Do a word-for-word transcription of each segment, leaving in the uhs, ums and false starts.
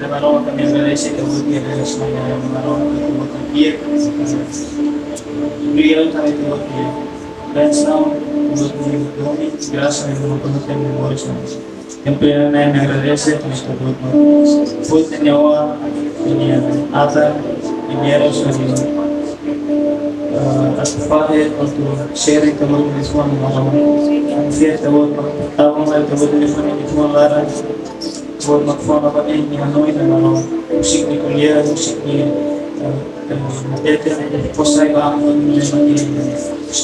Maromak, ami agradese Ita-Boot nia bênsaun, Maromak, Ita-Boot nia fiar. Obrigadu tanba Ita-Boot nia bênsaun, Ita-Boot nia domin, grasa, Maromak, Ita-Boot nia moris. Em primeiro lugar, ami agradese tanba Ita-Boot, Ita-Boot nia oan, ita-nia atan, ita-nia eros, ita-nia, eh, atu fahe, atu share Ita-Boot nia liafuan, Maromak. Ami fiar Ita-Boot, Maromak, Ita-Boot nia liafuan, nia liafuan laran, Ita-Boot mak fó ona ba nia hanoin, Maromak. Husik nia ko'alia, husik nia, eh, eh, hatete, fó sai ba ami, Maromak, nia,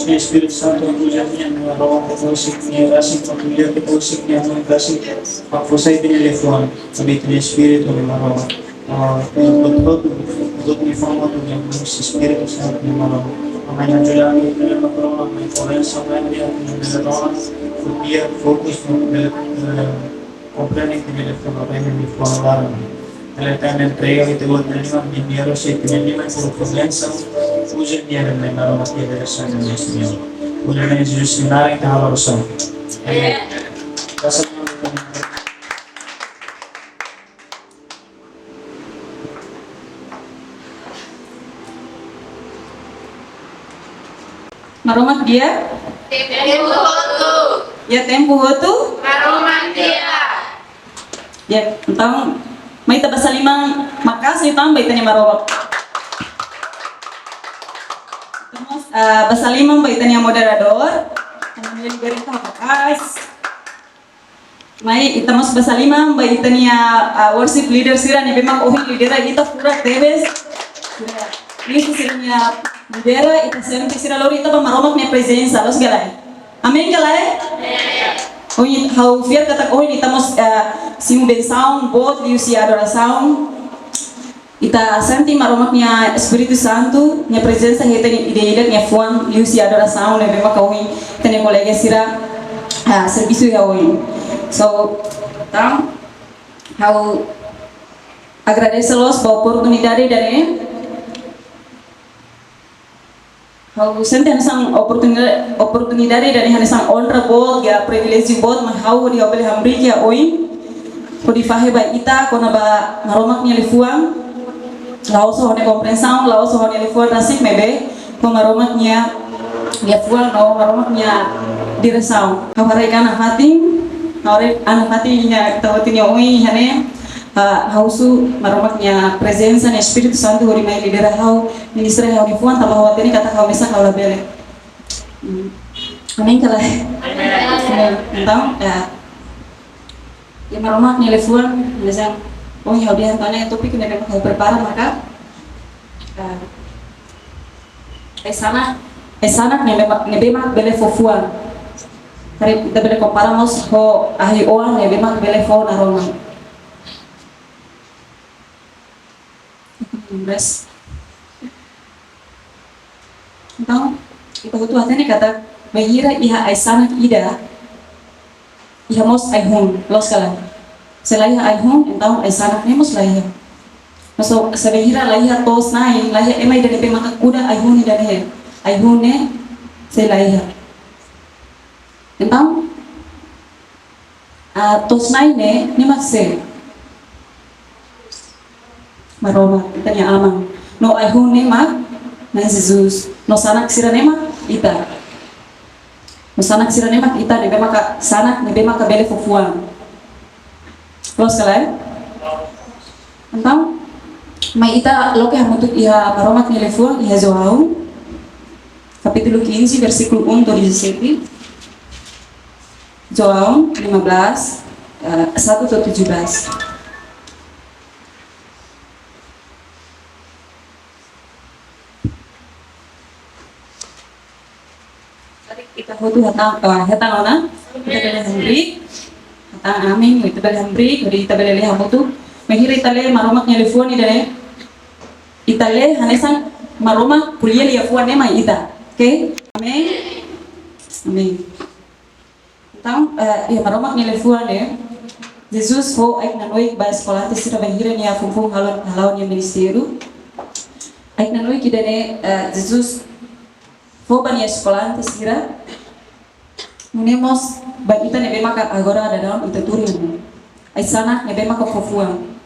nia Espíritu Santu, nia uza nia, Maromak, husik nia rasik, ko'alia, husik nia hanoin rasik, mak fó sai ba nia liafuan, tanba ita-nia espíritu, Maromak. Ah, eh, betul, betul, nia fó ona ba nia, nia Espíritu Santu, Maromak. Ami ajuda ami, Maromak, Maromak, nia ko'alia, Maromak, nia, nia, Maromak, nia fokus, Maromak, eh, komprende ita-nia liafuan, ita-nia liafuan laran. Ela também entrega Ita-Boot nia liman, nia dinheiro, se ita-nia liman, por bensaun, uza nia liman, Maromak, nia bênsaun, nia Señór. Uza nia Jesus, nia naran, ita halo orasaun. Amén. Graças a Deus. Maromak di'ak? Tempu hotu. Iha tempu hotu? Maromak di'ak. Ya, entaun, mai ita basa liman maka'as liután ba ita-nia Maromak. Ita mós, ah, basa liman ba ita-nia moderadór. Tanba nia libera ita maka'as. Mai ita mós basa liman ba ita-nia, ah, worship leader sira ne'ebé mak ohin lidera ita furak tebes. Liuhusi sira-nia lidera, ita sente sira lori ita ba Maromak nia prezensa, loos ka lae? Amen ka lae? Amen. Ohin ha'u fiar katak ohin ita mós, ah, simu bensaun boot liuhusi adorasaun. Ita sente Maromak nia Espíritu Santu nia prezensa iha ita-nia ida-idak nia fuan liuhusi adorasaun ne'ebé maka ohin ita-nia kolega sira, ah, servisu iha oin. So, entaun, ha'u agradese loos ba oportunidade ida-ne'e. Ha'u sente hanesan oportunida-, oportunidade ida-ne'e hanesan onra boot, ka priviléjiu boot, mai ha'u hodi ha'u bele hamriik iha oin, hodi fahe ba ita kona-ba Maromak nia liafuan, la'ós ho ha'u-nia komprensaun, la'ós ho ha'u-nia liafuan rasik maibé, ho Maromak nia, nia liafuan, no Maromak nia diresaun. Ha'u haraik an nafatin, ha'u haraik an nafatin iha ita hotu nia oin iha ne'e, ah, ha'u husu Maromak nia prezensa, nia Espíritu Santu hodi mai lidera ha'u, ministra ha'u-nia fuan, tanba ha'u hatene katak ha'u mesak ha'u labele. Hmm. Amen ka lae? Amen. Entaun, ya. Iha Maromak nia liafuan, hanesan, oh, ha'u dehan entaun ne'e tópiku ne'ebé ha'u prepara maka, ah, ai-sanak, ai-sanak ne'ebé mak, ne'ebé mak bele fó fuan. Karik ita bele kompara mós ho ahi-oan ne'ebé mak bele fó naroman. Entaun, ita hotu hatene katak bainhira iha ai-sanak ida, iha mós ai-hun, loos ka lae? Se la iha ai-hun, entaun ai-sanak ne'e mós la iha. Maibé, se bainhira la iha to'os-na'in, la iha ema ida ne'ebé maka kuda ai-hun ida-ne'e, ai-hun ne'e sei la iha. Entaun, ah, to'os-na'in ne'e, ne'e mak sé? Maromak, ita-nia Aman. No ai-hun ne'e mak Na'i Jesus. No sanak sira ne'e mak ita. No sanak sira ne'e mak ita ne'ebé maka sanak ne'ebé maka bele fó fuan. Loos ka lae? Entaun, mai ita loke hamutuk iha Maromak nia liafuan iha João, kapítulu quinze, versíkulu um to'o dezassete. João lima belas, eh, satu to'o tujuh belas. Ita hotu hatán, eh, hetan ona, ita bele hamriik, hatán amen, ita bele hamriik, hodi ita bele lee hamutuk. Bainhira ita lee Maromak nia liafuan ida-ne'e, ita lee hanesan Maromak ko'alia liafuan ne'e mai ita. Oke? Amen. Amen. Entaun, eh, iha Maromak nia liafuan ne'e, Jesus fó ai-knanoik ba eskolante sira bainhira nia foufoun hala'o, hala'o nia ministériu. Ai-knanoik ida-ne'e, eh, Jesus fó ba nia eskolante sira, nune'e mós ba ita ne'ebé maka agora daudaun ita tuur iha ne'e. Ai-sanak ne'ebé maka fó fuan.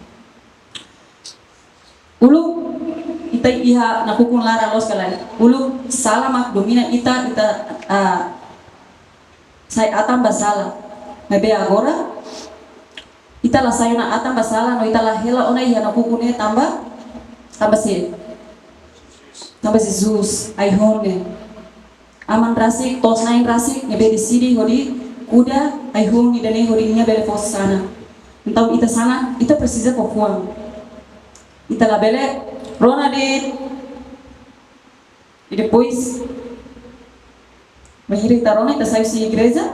Uluk ita iha nakukun laran loos ka lae. Uluk sala mak domina ita, ita, ah, sai atan ba sala. Maibé agora ita la sai ona atan ba sala, no ita la hela ona iha nakukun ne'e tanba, tanba sé? Tanba Jesus, ai-hun ne'e. Aman rasik, to'os-na'in rasik, ne'ebé deside hodi kuda ai-hun ida-ne'e hodi nia bele fó sanak. Entaun ita sanak, ita presiza fó fuan. Ita labele rona de'it. I depois, bainhira ita rona, ita sai husi igreja,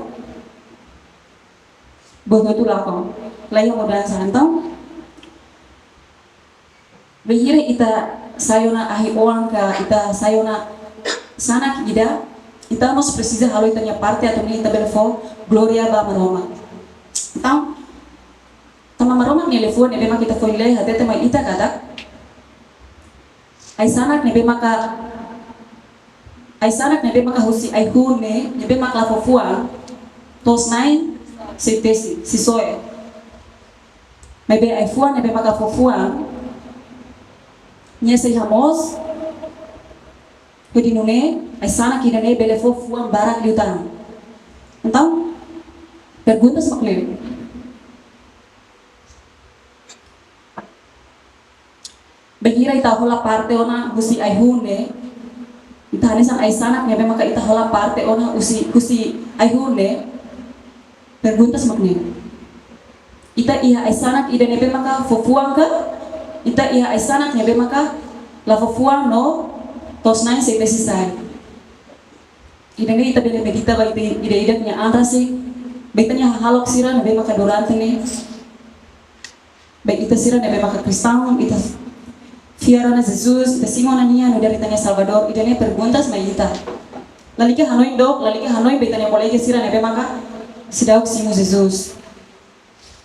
buat hotu lakon. La iha mudansa. Entaun, bainhira ita sai ona ahi-oan ka, ita sai ona sanak ida, ita mós presiza halo ita-nia parte atu nune'e ita bele fó glória ba Maromak. Entaun, tanba Maromak nia liafuan ne'ebé mak ita foin lee hatete mai ita katak, ai-sanak ne'ebé maka, ai-sanak ne'ebé maka husi ai-hun ne'e, ne'ebé mak la fó fuan, to'os-na'in sei tesi, sei soe. Maibé ai-fuan ne'ebé maka fó fuan, nia sei hamoos, hodi nune'e ai-sanak ida-ne'e bele fó fuan barak liután. Entaun, perguntas mak ne'e. Bainhira ita hola parte ona husi ai-hun ne'e, ita hanesan ai-sanak ne'ebé maka ita hola parte ona husi, husi ai-hun ne'e, perguntas mak ne'e. Ita iha ai-sanak ida ne'ebé maka fó fuan ka? Ita iha ai-sanak ne'ebé maka la fó fuan no to'os-na'in sei tesi sai? Ida-ne'e ita bele medita ba ita ida-idak nia an rasik, ba ita-nia hahalok sira ne'ebé maka durante ne'e. Ba ita sira ne'ebé maka kristaun, ita fiar ona Jesus, ita simu ona nia nu'udar ita-nia Salvadór, ida-ne'e perguntas mai ita. Lalika hanoin dook, lalika hanoin ba ita-nia kolega sira ne'ebé maka seidauk simu Jesus.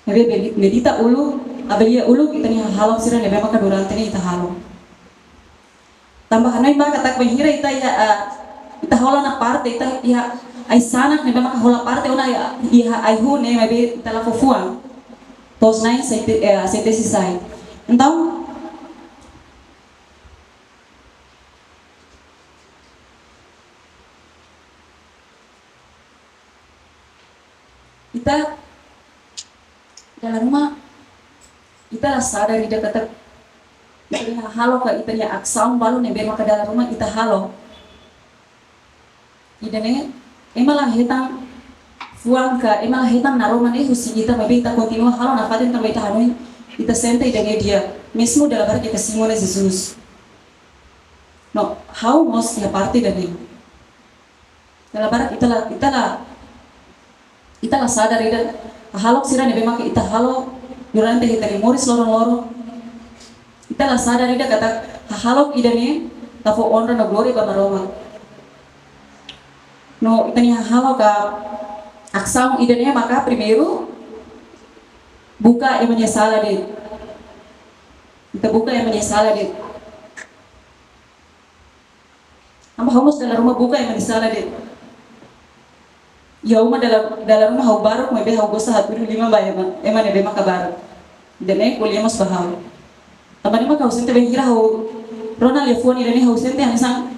Ne'ebé bele medita uluk, avalia uluk ita-nia hahalok sira ne'ebé maka durante ne'e ita halo. Tanba hanoin ba katak bainhira ita iha, ah, ita hola ona parte, ita iha ai-sanak ne'ebé maka hola parte ona iha, iha ai-hun ne'e maibé ita la fó fuan, to'os-na'in sei te-, eh, sei tesi sai. Entaun, ita dala ruma, ita la sadar ida katak ita-nia hahalok ka ita-nia asaun balu ne'ebé maka dala ruma ita halo, ida-ne'e ema la hetan fuan ka, ema la hetan naroman ne'e husi ita, maibé ita kontinua halo nafatin tanba ita hanoin, ita sente ida-ne'e di'ak, mezmu dala barak ita simu ona Jesus. No, ha'u mós iha parte ida-ne'e. Dala barak ita la, ita la, ita la sadar ida hahalok sira ne'ebé maka ita halo durante ita-nia moris loron-loron. Ita la sadar ida katak hahalok ida-ne'e la fó onra no glória ba Maromak. No, ita-nia hahalok ka asaun ida-ne'e maka primeiru buka ema nia sala de'it. Ita buka ema nia sala de'it. Tanba ha'u mós dala ruma buka ema nia sala de'it. Iha uma dala, dala ruma ha'u baruk, maibé ha'u gosta hatudu liman ba ema, ema ne'ebé maka baruk. Ida-ne'e ko'alia mós ba ha'u. Tanba ne'e maka ha'u sente bainhira ha'u rona liafuan ida-ne'e ha'u sente hanesan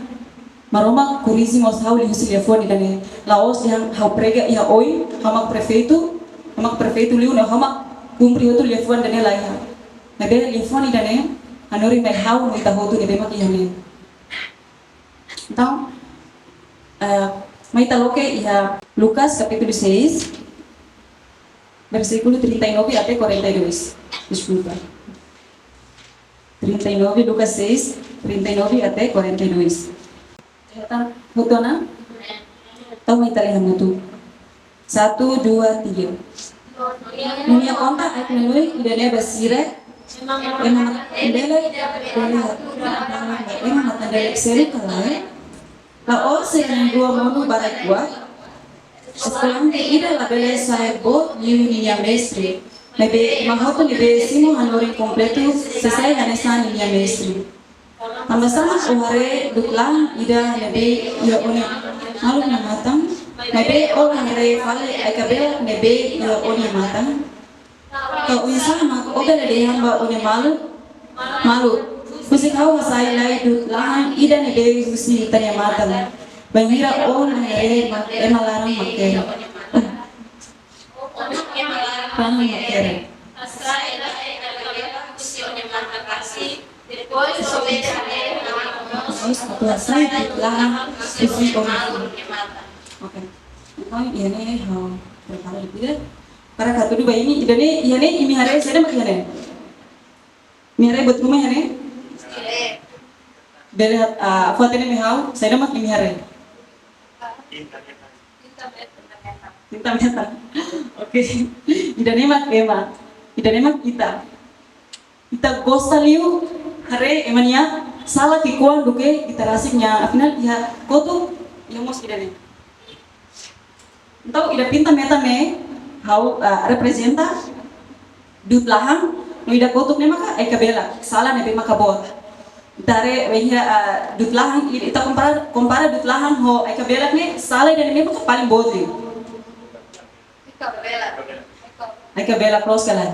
Maromak korrije mós ha'u liuhusi liafuan ida-ne'e. La'ós dehan ha'u prega iha oin, ha'u mak prefeitu, ha'u mak prefeitu liu no ha'u mak kumpre hotu liafuan ida-ne'e, la iha. Maibé liafuan ida-ne'e hanorin mai ha'u no ita hotu ne'ebé mak iha ne'e. Entaun, eh, mai ita loke iha Lucas kapítulu seis, versíkulu trinta e nove até quarenta e dois. Deskulpa. Trinta e nove, Lucas seis, trinta e nove até quarenta e dois. Hetan hotu ona? Entaun mai ita lee hamutuk. Satu, dua, tiga. Nunia konta aat meluik ida-ne'e ba sira, ema mak delek bele hatudu ba ema mak delek seluk ka lae. La'ós sei na'in-rua monu ba rai-kuak. Eskolante ida labele sa'e boot liu ninia mestre. Maibé ema hotu ne'ebé simu hanorin kompletu sei sai hanesan ninia mestre. Tanba sá mak ó haree duk-lahan ida ne'ebé iha ó-nia maluk nia matan, maibé ó la haree fali ai-kabeak ne'ebé iha ó-nia matan? Ka oinsá mak ó bele dehan ba ó-nia maluk, maluk, Husik ha'u hasai lai du'ut lahan ida ne'ebé husi ita-nia matan. Bainhira ó-nia haree mak ema laran mak kedan. Laran mak kedan. Depois, atu hasai du'ut lahan husi ó-nia matan. Oke. Entaun, iha ne'e ha'u prepara ida. Para hatudu ba imi, ida-ne'e, iha ne'e, imi haree, saida mak iha ne'e? Imi haree buat ruma iha ne'e? Bele, ah, fó-hatene mai ha'u, saida mak imi haree? Tinta metan. Oke. Ida-ne'e mak ema. Ida-ne'e mak ita. Ita gosta liu haree ema nia sala ki'ikoan duké ita rasik nia. Afinál iha kotuk, iha mós ida-ne'e. Entaun ida tinta metan ne'e ha'u, ah, reprezenta du'ut lahan, no ida kotuk ne'e maka ai-kabelak, sala ne'ebé maka boot. Ita haree, bainhira, ah, du'ut lahan, i-, ita kompara, kompara du'ut lahan ho ai-kabelak ne'e, sala ida-ne'e maka paling boot liu. Ai-kabelak, loos ka lae?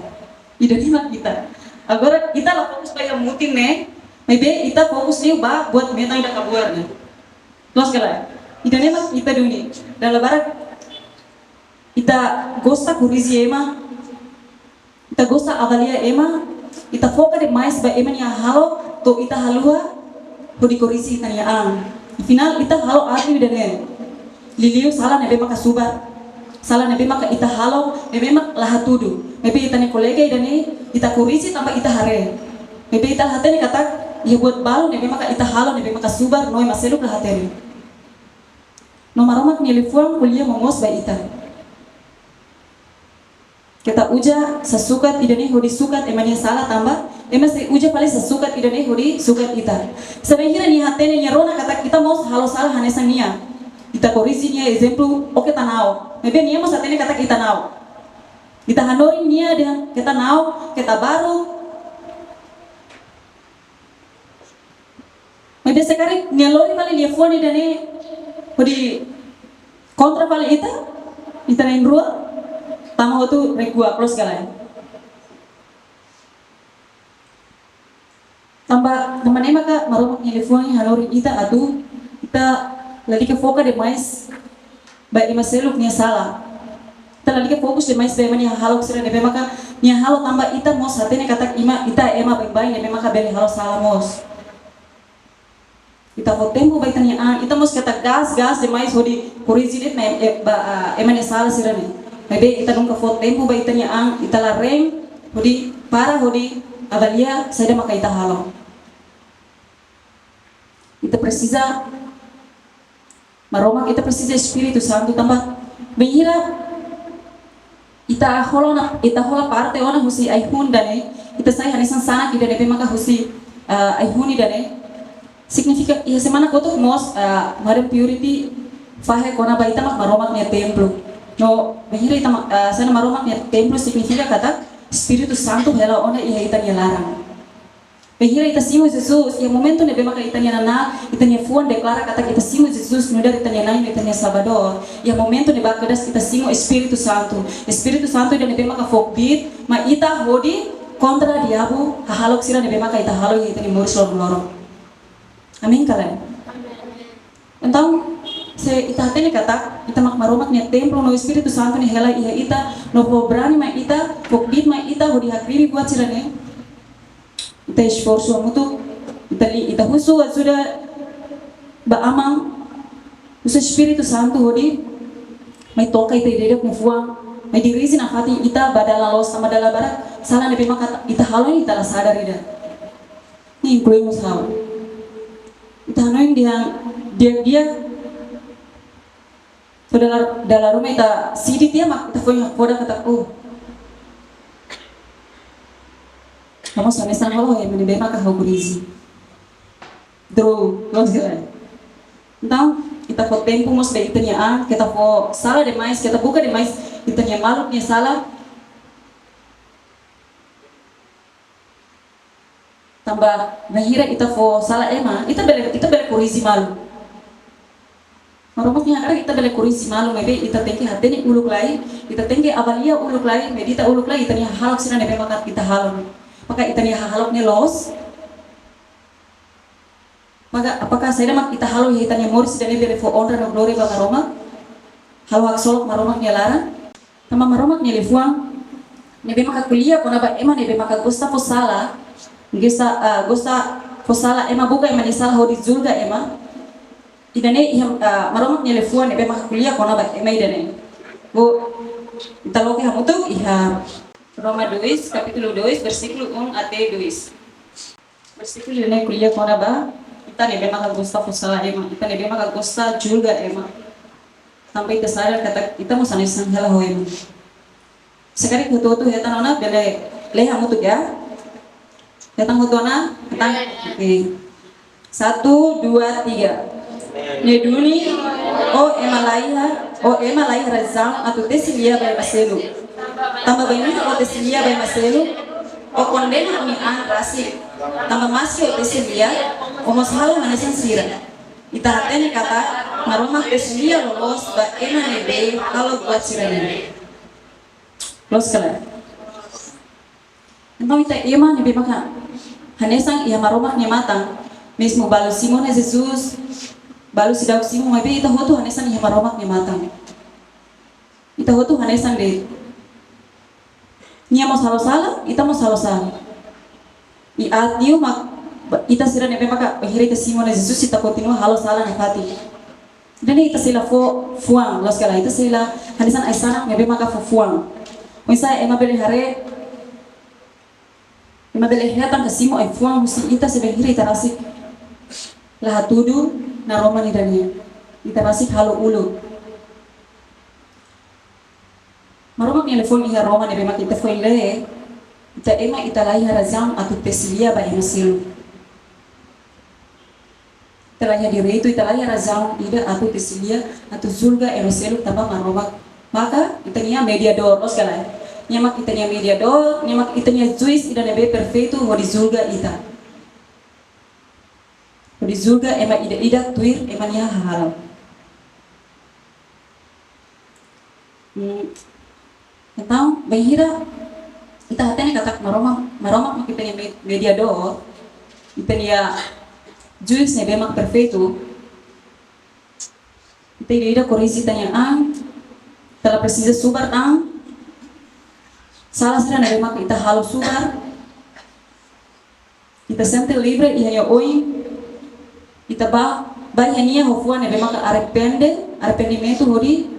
Ida-ne'e mak ita. Agora, ita la fokus ba iha mutin ne'e, maibé ita fokus liu ba buat metan ida kabuar ne'e. Loos ka lae? Ida-ne'e mak ita duni. Dala barak ita gosta korrije ema, ita gosta avalia ema, ita foka demais ba ema nia hahalok, to'o ita haluha hodi korrije ita-nia an. Afinál ita halo atu ida-ne'e. Liuliu sala ne'ebé maka subar, sala ne'ebé maka ita halo, ne'ebé mak la hatudu. Maibé ita-nia kolega ida-ne'e, ita korrije tanba ita haree. Maibé ita la hatene katak iha buat balu ne'ebé maka ita halo, ne'ebé maka subar, no ema seluk la hatene. No Maromak nia liafuan ko'alia momoos ba ita. Keta uza sasukat ida-ne'e hodi sukat ema nia sala tanba ema sei uza fali sasukat ida-ne'e hodi sukat ita. Se bainhira nia hatene, nia rona katak ita mós halo sala hanesan nia, ita korrije nia, ezemplu, ó keta na'ok. Maibé nia mós hatene katak ita na'ok. Ita hanorin nia dehan keta na'ok, keta baruk. Maibé se karik nia lori fali liafuan ida-ne'e hodi kontra fali ita, ita na'in-rua tama hotu rekuak, loos ka lae? Tanba, tanba ne'e maka Maromak nia liafuan hanorin ita atu ita lalika foka demais ba ema seluk nia sala. Ita lalika fokus demais ba ema nia hahalok sira ne'ebé maka nia halo tanba ita mós hatene katak ema, ita ema baibain ne'ebé maka bele halo sala mós. Ita fó tempu ba ita-nia an, ita mós keta gas, gas demais hodi korrije de'it ema, eh, ba, ah, ema nia sala sira-ne'e. Maibé ita nunka fó tempu ba ita-nia an, ita la reng hodi para hodi avalia saida maka ita halo. Ita presiza Maromak, ita presiza Espíritu Santu tanba bainhira ita hola ona, ita hola parte ona husi ai-hun ida-ne'e, ita sai hanesan sanak ida ne'ebé maka husi, ah, ai-hun ida-ne'e. Signifika iha semana kotuk mós, ah, Madam Purity fahe kona-ba ita mak Maromak nia templu. No bainhira ita mak, ah, sai ona Maromak nia templu signifika katak Espíritu Santu hela ona iha ita-nia laran. Bainhira ita simu Jesus, iha momentu ne'ebé maka ita-nia nanan, ita-nia fuan deklara katak ita simu Jesus nu'udar ita-nia Na'i, ita-nia Salvadór. Iha momentu ne'ebá kedas ita simu Espíritu Santu. Espíritu Santu ida ne'ebé maka fó kbiit mai ita hodi kontra diabu hahalok sira ne'ebé maka ita halo iha ita-nia moris loron-loron. Amen ka lae? Entaun, se ita hatene katak ita mak Maromak nia templu no Espíritu Santu nia hela iha ita, no fó brani mai ita, fó kbiit mai ita hodi hakrimi buat sira-ne'e, ita esforsu hamutuk, ita li, ita husu ajuda ba Aman, husu Espíritu Santu hodi mai toka ita ida-idak nia fuan, mai dirije nafatin ita ba dalan loos tanba dala barak sala ne'ebé maka ita halo ita la sadar ida. Ne'e inklui mós ha'u. Ita hanoin dehan di'ak-di'ak, so dala, dala ruma ita sidi tiha mak ita foin hakfodak katak, oh, ha'u mós hanesan halo, ema ne'ebé maka ha'u korrije. Dro, loos ka lae? Entaun, ita fó tempu mós ba ita-nia an, keta fó sala demais, keta buka demais ita-nia maluk nia sala. Tanba bainhira ita fó sala ema, ita bele, ita bele korrije malu. Maromak nia hakarak ita bele korrije malu, maibé ita tenke hatene uluk lai, ita tenke avalia uluk lai, medita uluk lai ita-nia hahalok sira ne'ebé maka ita halo. Apakah ita-nia hahalok ne'e loos? Maka, apakah saida mak ita halo iha ita-nia moris ida-ne'e bele fó onra no glória ba Maromak? Halo haksolok Maromak nia laran? Tanba Maromak nia liafuan ne'ebé maka ko'alia kona-ba ema ne'ebé maka gosta fó sala, gosta, ah, gosta fó sala ema, buka ema nia sala hodi julga ema. Ida-ne'e iha, ah, Maromak nia liafuan ne'ebé maka ko'alia kona-ba ema ida-ne'e. Ho, ita loke hamutuk iha Roma dois, kapítulu dois, versíkulu um até dois. Versíkulu ne'e ko'alia kona-ba ita ne'ebé maka gosta fó sala ema, ita ne'ebé maka gosta julga ema. Tanba ita sadar katak ita mós hanesan hela ho ema. Se karik hotu-hotu hetan ona, bele lee hamutuk ka? Hetan hotu ona? Hetan? Oke. Satu, dua, tiga. Ne'e duni, ó ema laiha, ó ema laiha razaun atu tesi lia ba ema seluk. Tanba bainhira ó tesi lia ba ema seluk, ó kondena ó-nia an rasik. Tanba maski ó tesi lia, ó mós halo hanesan sira. Ita hatene katak Maromak tesi lia loloos ba ema ne'ebé halo buat sira-ne'e. Loos ka lae? Entaun ita ema ne'ebé maka hanesan iha Maromak nia matan, mezmu balu Simone Jesus, balu seidauk Simone, maibé ita hotu hanesan iha Maromak nia matan. Ita hotu hanesan de'it. Nia mós halo sala, ita mós halo sala. I aat liu mak ba-, ita sira ne'ebé maka bainhira ita Simone Jesus ita kontinua halo sala nafatin. Ida-ne'e ita sei la fó fuan, loos ka lae, ita sei la hanesan ai-sanak ne'ebé maka fó fuan. Oinsá ema bele haree, ema bele hetan ka simu ai-fuan husi ita se bainhira ita rasik la hatudu naroman ida-ne'e. Ita rasik halo uluk. Maromak nia liafuan iha Roma ne'ebé maka ita foin lee, ita ema ita laiha razaun atu tesi lia ba ema seluk. Ita laiha direitu, ita laiha razaun ida atu tesi lia, atu julga ema seluk tanba Maromak maka ita-nia mediadór, loos ka lae? Nia mak ita-nia mediadór, nia mak ita-nia juís ida ne'ebé perfeitu hodi julga ita. Hodi julga ema ida-idak tuir ema nia hahalok. Hmm. Entaun, bainhira ita hatene katak Maromak, Maromak mak ita-nia me-, mediadór, ita-nia juís ne'ebé mak perfeitu, ita ida-idak korrije ita-nia an, ita la presiza subar tan, sala sira ne'ebé mak ita halo subar, ita sente livre iha nia oin, ita bá, bá iha nia ho fuan ne'ebé maka arrepende, arrependimentu hodi,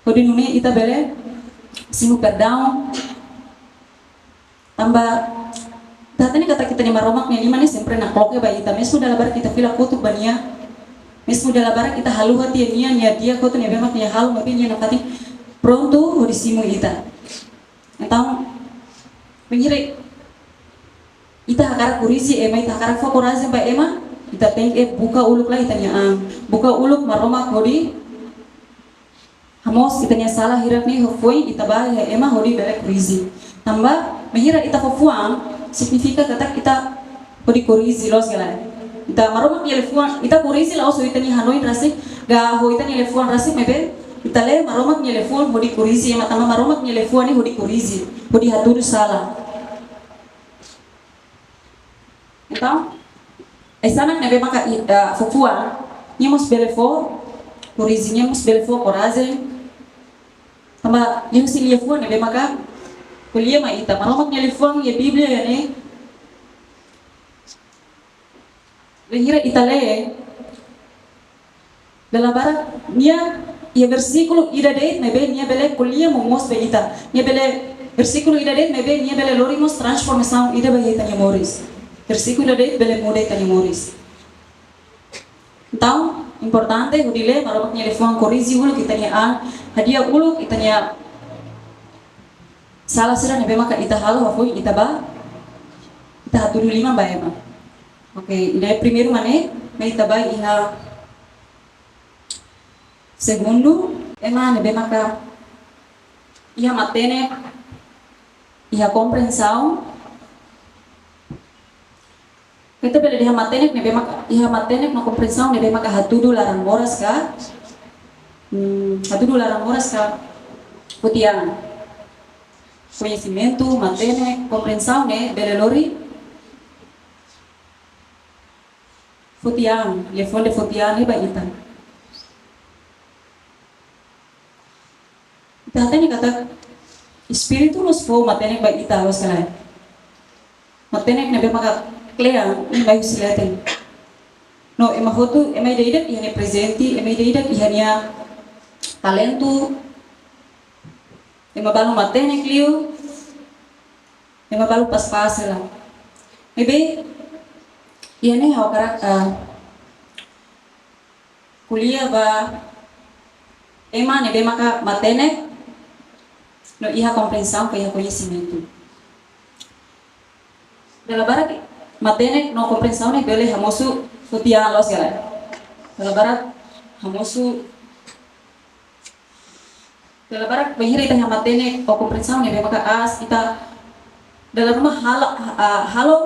hodi nune'e ita bele simu perdaun. Tanba ita hatene katak ita-nia Maromak nia liman ne'e sempre nakloke ba ita, mezmu dala barak ita fila kotuk ba nia, mezmu dala barak ita haluha tiha nia, nia di'ak hotu ne'ebé mak nia halo, maibé nia nafatin prontu hodi simu ita. Entaun, bainhira ita hakarak korrije ema, ita hakarak fó korajen ba ema, ita tenke buka uluk lai ita-nia an. Buka uluk Maromak hodi hamoos ita-nia sala hirak-ne'e ho foin, ita bá iha ema hodi bele korrije. Tanba bainhira ita fó fuan, signifika katak ita hodi korrije, loos ka lae? Ita Maromak nia liafuan, ita korrije la'ós ho ita-nia hanoin rasik, ka ho ita-nia liafuan rasik, maibé ita lee Maromak nia liafuan hodi korrije ema, tanba Maromak nia liafuan ne'e hodi korrije, hodi hatudu sala. Entaun, ai-sanak ne'ebé maka i-, eh, fó fuan, nia mós bele fó korrije, nia mós bele fó korajen. Tanba liuhusi liafuan ne'ebé maka ko'alia mai ita. Maromak nia liafuan iha Bíblia ne'e, bainhira ita lee, dala barak nia iha versíkulu ida de'it ne'ebé nia bele ko'alia momoos ba ita. Nia bele, versíkulu ida de'it ne'ebé nia bele lori mós transformasaun ida ba ita-nia moris. Versíkulu ida de'it bele muda ita-nia moris. Entaun, importante hodi lee Maromak nia liafuan, korrije uluk ita-nia an, hadi'a uluk ita-nia sala sira ne'ebé maka ita halo, hafoin ita bá, ita hatudu liman ba ema. Oke, ida primeiru mak ne'e, mai ita bá iha segundu, ema ne'ebé maka iha matenek, iha komprensaun. Ita bele dehan matenek ne'ebé maka, iha matenek no komprensaun ne'ebé maka hatudu laran moras ka, hmm, hatudu laran moras ka foti an. Koñesimentu, matenek, komprensaun ne'e bele lori Foti an, liafuan de foti an ne'e ba ita. Ita hatene katak Espíritu mós fó matenek ba ita, loos ka lae? Matenek ne'ebé maka kle'an, ne'e mai husi leten. No ema hotu, ema ida-idak iha nia prezente, ema ida-idak iha nia talentu, ema balu matenek liu, ema balu pas-pas hela. Ne'ebé, iha ne'e ha'u hakarak, ah, ko'alia ba ema ne'ebé maka matenek no iha komprensaun ka iha koñesimentu. Dala barak matenek no komprensaun ne'e bele hamosu foti an, loos ka lae? Dala barak hamosu, dala barak bainhira ita iha matenek no komprensaun ne'ebé maka aas, ita dala ruma halo, ah, halo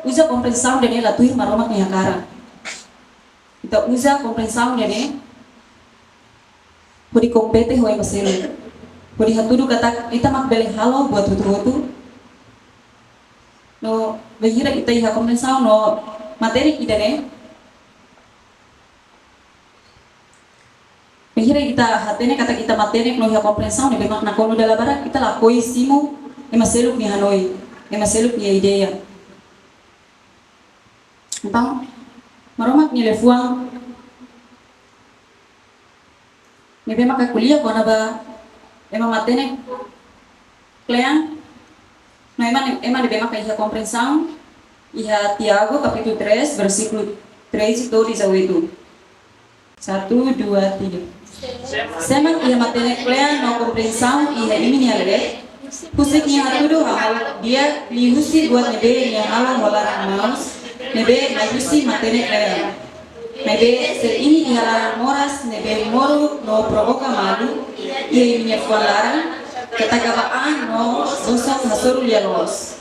uza komprensaun ida-ne'e la tuir Maromak nia hakarak. Ita uza komprensaun ida-ne'e hodi kompete ho ema seluk. Hodi hatudu katak ita mak bele halo buat hotu-hotu. No bainhira ita iha komprensaun no matenek ida-ne'e, bainhira ita hatene katak ita matenek no iha komprensaun ne'ebé mak nakonu, dala barak ita lakohi simu ema seluk nia hanoin, ema seluk nia ideia. Entaun, Maromak nia liafuan ne'ebé maka ko'alia kona-ba ema matenek kle'an, no ema ne-, ema ne'ebé maka iha komprensaun, iha Tiago kapítulu três, versíkulu treze to'o dezoito. Satu, dua, tiga. Sé mak iha matenek kle'an no komprensaun iha imi-nia leet, husik nia hatudu hahalok di'ak liuhusi buat ne'ebé nia halo ho laran maus, ne'ebé mai husi matenek kle'an. Maibé se imi iha laran moras ne'ebé moru no provoka malu iha imi-nia fuan laran, keta gaba an no bosok hasoru lia-loos.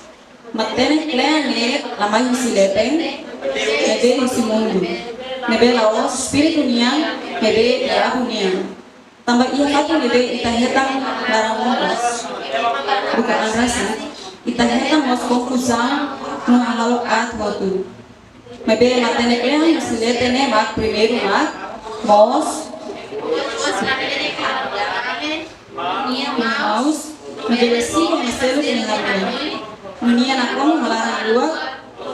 Matenek kle'an ne'e la mai husi leten, maibé husi mundu. Ne'ebé la'ós Espíritu nian, maibé diabu nian. Tanba iha fatin ne'ebé ita hetan laran moras, buka an rasik, ita hetan mós konfuzaun no hahalok aat hotu. Maibé matenek kle'an husi leten ne'e mak primeiru mak moos, maus, no bele simu ema seluk nia hanoin. No nia nakonu ho laran luak,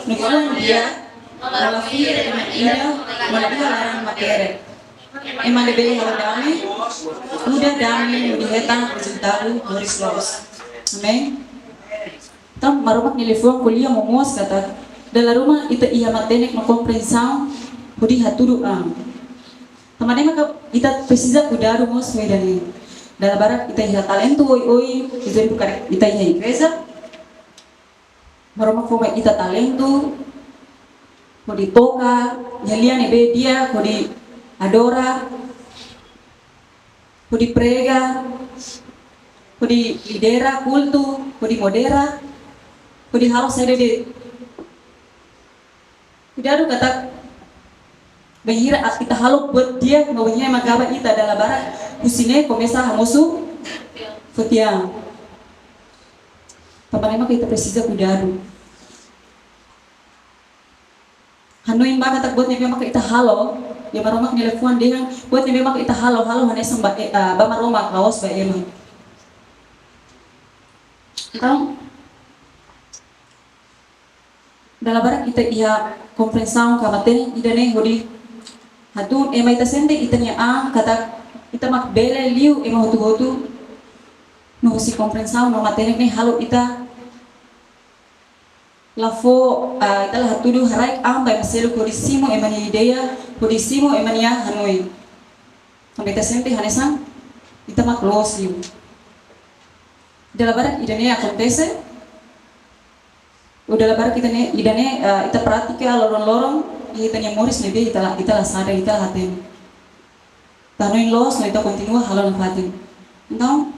no fuan di'ak, no la fiar ema ida, no la iha laran makerek. Ema ne'ebé halo dame, kuda dame, hodi hetan rezultadu moris loos. Amen. Entaun, Maromak nia liafuan ko'alia momoos katak dala ruma ita iha matenek no komprensaun hodi hatudu an. Tanba ne'e maka ita presiza kuidadu mós ho ida-ne'e. Dala barak ita iha talentu oioin, ita buka, ita iha igreja. Maromak fó mai ita talentu hodi toka, iha lia ne'ebé di'ak, hodi adora, hodi prega, hodi lidera kultu, hodi modera, hodi halo saida de'it. Kuidadu katak bainhira ita halo buat di'ak, no bainhira ema gaba ita, dala barak husi ne'e komesa hamosu foti an. Tanba ne'e maka ita presiza kuidadu. Hanoin ba katak buat ne'ebé maka ita halo, iha Maromak nia liafuan dehan, buat ne'ebé maka ita halo, halo hanesan ba, eh, ah, ba Maromak, la'ós ba ema. Entaun, dala barak ita iha komprensaun ka matenek ida-ne'e hodi hatún ema, ita sente ita-nia an katak ita mak bele liu ema hotu-hotu, no husi komprensaun no matenek ne'e halo ita la fó, ah, ita la hatudu haraik an ba ema seluk hodi simu ema nia ideia, hodi simu ema nia hanoin. Tanba ita sente hanesan ita mak loos liu. Dala barak ida-ne'e akontese, ou dala barak ita ne'e, ida-ne'e, ah, ita pratika loron-loron iha ita-nia moris, maibé ita la, ita la sadar, ita la hatene. Ita hanoin loos, no ita kontinua halo nafatin. Entaun,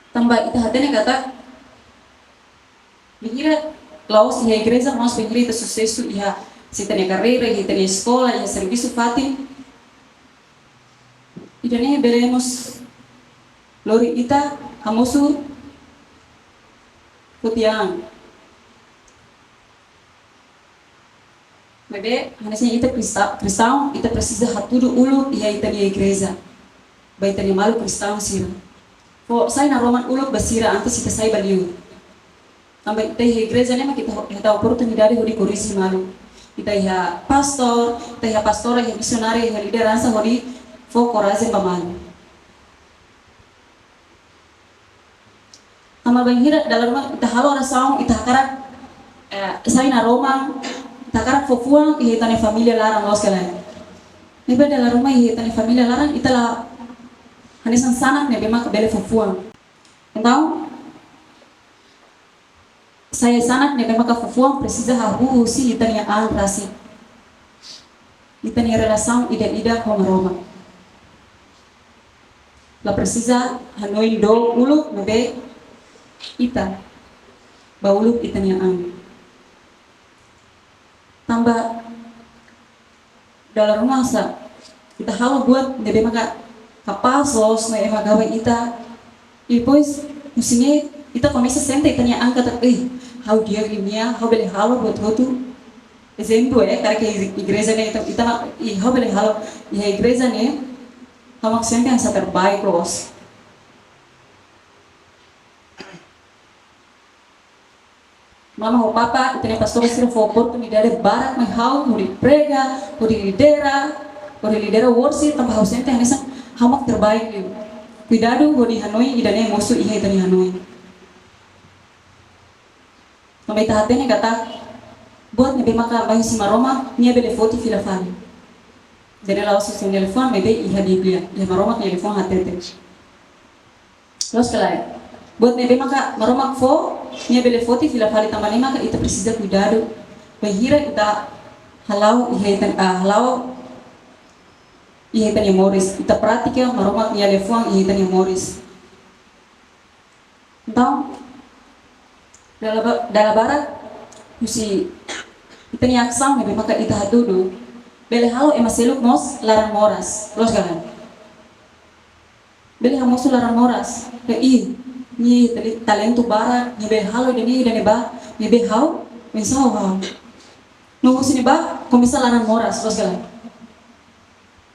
tanba ita hatene katak bainhira la'ós iha igreja, mas bainhira ita susesu iha, se ita-nia karreira, iha ita-nia eskola, iha servisu fatin, ida-ne'e bele mós lori ita hamosu foti an. Maibé, hanesan ita krista-, kristaun, ita presiza hatudu uluk iha ita-nia igreja. Ba ita-nia maluk kristaun sira. Fó sai naroman uluk ba sira antes ita sai ba liur. Tanba ita iha igreja ne'e mak ita ho-, ita oportunidade hodi korrije malu. Ita iha pastór, ita iha pastora, iha misionária, iha lideransa hodi fó korajen ba malu. Tanba bainhira dala ruma ita halo orasaun, ita hakarak, eh, sai naroman, ita hakarak fó fuan iha ita-nia família laran, loos ka lae? Ne'ebé dala ruma iha ita-nia família laran, ita la hanesan sanak ne'ebé maka bele fó fuan. Entaun, sai sanak ne'ebé maka fó fuan presiza hahú husi ita-nia an rasik. Ita-nia relasaun ida-idak ho Maromak. La presiza hanoin dó uluk ne'ebé ita ba uluk ita-nia an. Tanba dala ruma sá, ita halo buat ne'ebé maka kapás loos no ema gaba ita. I depois, husi ne'e, ita komesa sente ita-nia an katak, "Ei, ha'u di'ak liu nia, ha'u bele halo buat hotu." Ezemplu, eh, karik iha igreja ne'e, ita, ita, i ha'u bele halo, iha igreja ne'e, ha'u mak sente hanesan terbaik loos. Mama ho papa, ita-nia pastór sira fó oportunidade barak mai ha'u hodi prega, hodi lidera, hodi lidera worship, tanba ha'u sente hanesan ha'u mak terbaik liu. Kuidadu hodi hanoin ida-ne'e mosu iha ita-nia hanoin. Tanba ita hatene katak buat ne'ebé maka mai husi Maromak, nia bele foti fila fali. Ida-ne'e la'ós husi nia liafuan, maibé iha Bíblia, iha Maromak nia liafuan hatete. Loos ka lae? Buat ne'ebé maka Maromak fó, nia bele foti fila fali, tanba ne'e maka ita presiza kuidadu bainhira ita hala'o iha ita, ah, hala'o iha ita-nia moris. Ita pratika Maromak nia liafuan iha ita-nia moris. Entaun, dala ba-, dala barak husi ita-nia asaun ne'ebé maka ita hatudu, bele halo ema seluk mós laran moras. Loos ka lae? Bele hamosu laran moras. Ka, "Ih, nia tali-, talentu barak, nia bele halo ida-ne'e, ida-ne'ebá, ne'ebé ha'u, oinsá ha'u halo?" No husi ne'ebá komesa laran moras, loos ka lae?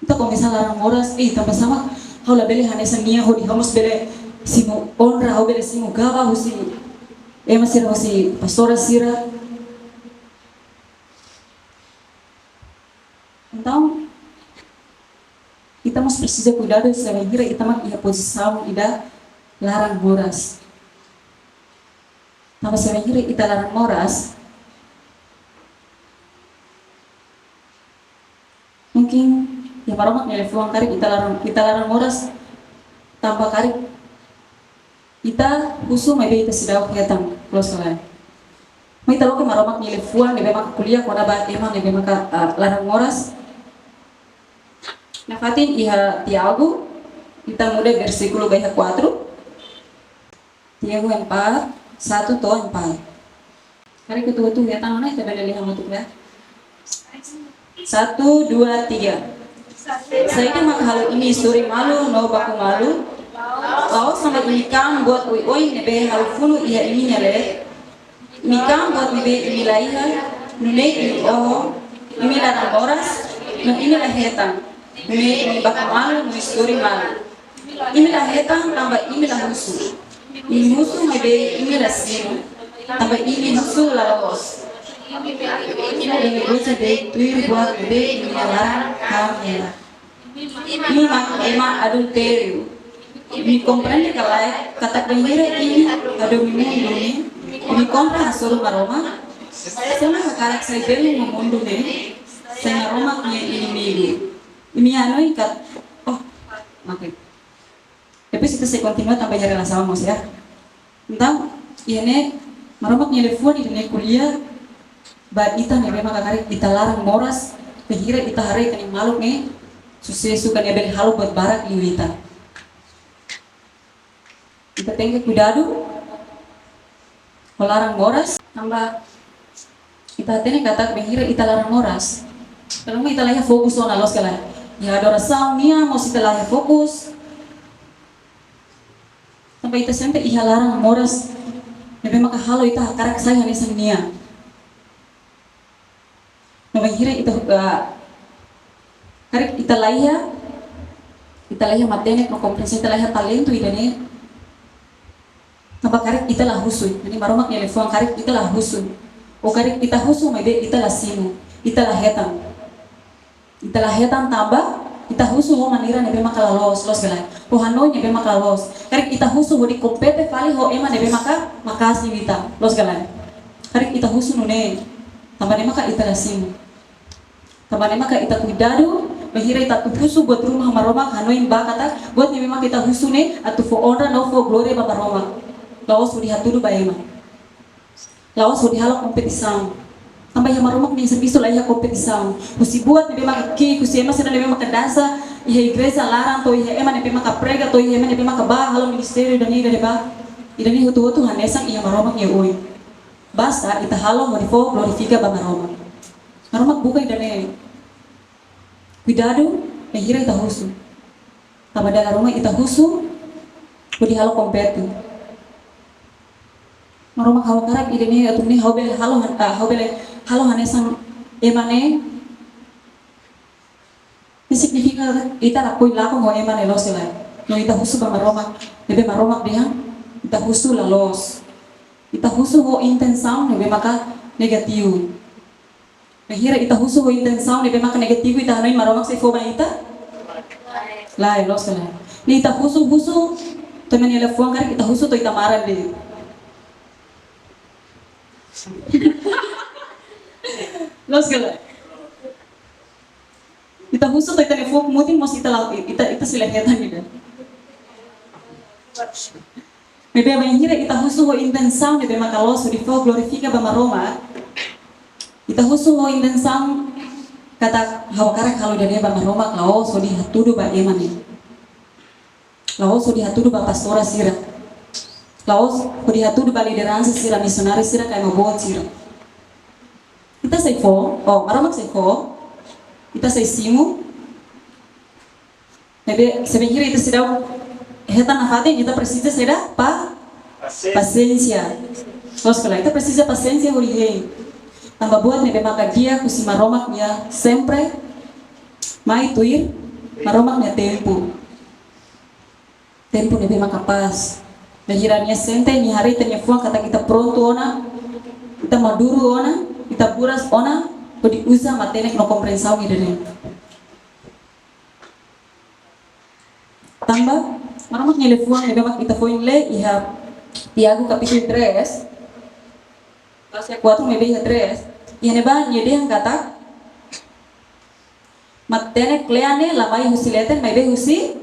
Ita komesa laran moras, "Ih, tanba sá mak ha'u labele hanesan nia hodi ha'u mós bele simu onra, ha'u bele simu gaba husi ema sira, husi pastora sira." Entaun, ita mós presiza kuidadu se bainhira ita mak iha pozisaun ida laran moras. Tanba se bainhira ita laran moras, mungkin iha Maromak nia liafuan karik ita laran, ita laran moras tanba karik ita husu maibé ita seidauk hetan, loos ka lae? Mai ita loke Maromak nia liafuan ne'ebé maka ko'alia kona-ba ema ne'ebé maka, ah, laran moras. Nafatin iha Tiago, ita muda versíkulu ba iha kuatru. Tiago empat, satu to'o empat. Karik ita hotu hetan ona, ita bele lee hamutuk ya. Satu, dua, tiga. Saida mak halo imi istori malu no baku malu? La'ós tanba imi kaan buat oioin ne'ebé ha'u funu iha imi-nia leet? Imi kaan buat ne'ebé imi la iha, nune'e imi oho, imi laran moras, no imi la hetan, nune'e imi baku malu no istori malu. Imi la hetan tanba imi la husu. Imi husu maibé imi la simu, tanba imi husu la loos. Imi la gosta de'it tuir buat ne'ebé imi la laran kaan hela. Imi mak ema adultériu. Imi komprende ka lae katak bainhira imi hadomi mundu ne'e, imi kontra hasoru Maromak? Sé mak hakarak sai belun ho mundu ne'e? Sai Maromak nia inimigu. Imi hanoin kat-, oh, oke. Depois ita sei kontinua tanba iha relasaun mós ya. Entaun, iha ne'e, Maromak nia liafuan ida-ne'e ko'alia ba ita ne'ebé maka karik ita laran moras, bainhira ita haree ita-nia maluk ne'e susesu ka nia bele halo buat barak liu ita. Ita tenke kuidadu ho laran moras, tanba ita hatene katak bainhira ita laran moras, tanba ita la iha fokus ona, loos ka lae? Iha adorasaun nian mós ita la iha fokus. Tanba ita sente iha laran moras ne'ebé maka halo ita hakarak sai hanesan nia. No bainhira ita, ah, karik ita laiha, ita laiha matenek no kompeténsia, ita laiha talentu ida-ne'e. Tanba karik ita la husu, jadi Maromak nia liafuan karik ita la husu. Ou karik ita husu maibé ita la simu, ita la hetan. Ita la hetan tanba ita husu ho maneira ne'ebé maka la loos, loos ka lae? Ho hanoin ne'ebé maka la loos. Karik ita husu hodi kompete fali ho ema ne'ebé maka maka'as liu ita, loos ka lae? Karik ita husu nune'e, tanba ne'e maka ita la simu. Tanba ne'e maka ita kuidadu, bainhira ita atu husu buat ruma ba Maromak, hanoin ba katak buat ne'ebé maka ita husu ne'e atu fó onra no fó glória ba Maromak. La'ós hodi hatudu ba ema. La'ós hodi halo kompetisaun. Tanba iha Maromak nia servisu laiha kompetisaun. Husi buat ne'ebé maka ki'ik, husi ema sira ne'ebé maka dansa iha igreja laran, to'o iha ema ne'ebé maka prega, to'o iha ema ne'ebé maka bá halo ministériu ida-ne'e ida-ne'ebá. Ida-ne'e hotu-hotu hanesan iha Maromak nia oin. Basta ita halo hodi fó glorifika ba Maromak. Maromak buka ida-ne'e. Kuidadu bainhira ita husu. Tanba dala ruma ita husu hodi halo kompete. Maromak ha'u hakarak ida-ne'e atu nune'e ha'u bele halo han-, ah, ha'u bele halo hanesan ema ne'e. Ne'e signifika ita lakohi lakon ho ema ne'e, loos ka lae? No ita husu ba Maromak, ne'ebé Maromak dehan ita husu la loos. Ita husu ho intensaun ne'ebé maka negativu. Bainhira ita husu ho intensaun ne'ebé maka negativu, ita hanoin Maromak sei fó ba ita? Lae, loos ka lae? Ne'e ita husu, husu, to'o ema nia liafuan karik ita husu to'o ita maran de'it. Loos ka lae? Ita husu to'o ita-nia fuuk mutin mós ita la, ita, ita sei la hetan ida. Maibé bainhira ita husu ho intensaun ne'ebé maka loos hodi fó glorifika ba Maromak. Ita husu ho intensaun katak ha'u hakarak halo ida-ne'e ba Maromak, la'ós hodi hatudu ba ema ne'e. La'ós hodi hatudu ba pastora sira. La'ós hodi hatudu ba lideransa sira, misionáriu sira, ka ema boot sira. Ita sei fó, oh, Maromak sei fó. Ita sei simu. Maibé, se bainhira ita seidauk hetan nafatin, ita presiza saida? Pa-, pasiénsia. Pasiénsia. Loos ka lae? Ita presiza pasiénsia hodi hein. Tanba buat ne'ebé maka di'ak husi Maromak nia sempre mai tuir Maromak nia tempu. Tempu ne'ebé maka pas. Bainhira nia sente, nia haree ita-nia fuan katak ita prontu ona, ita maduru ona, ita buras ona, hodi uza matenek no komprensaun ida-ne'e. Tanba, Maromak nia liafuan ne'ebé mak ita foin lee iha Tiago kapítulu tres, versu kuatru maibé iha tres, iha ne'ebá nia dehan katak, matenek kle'an ne'e la mai husi leten, maibé husi,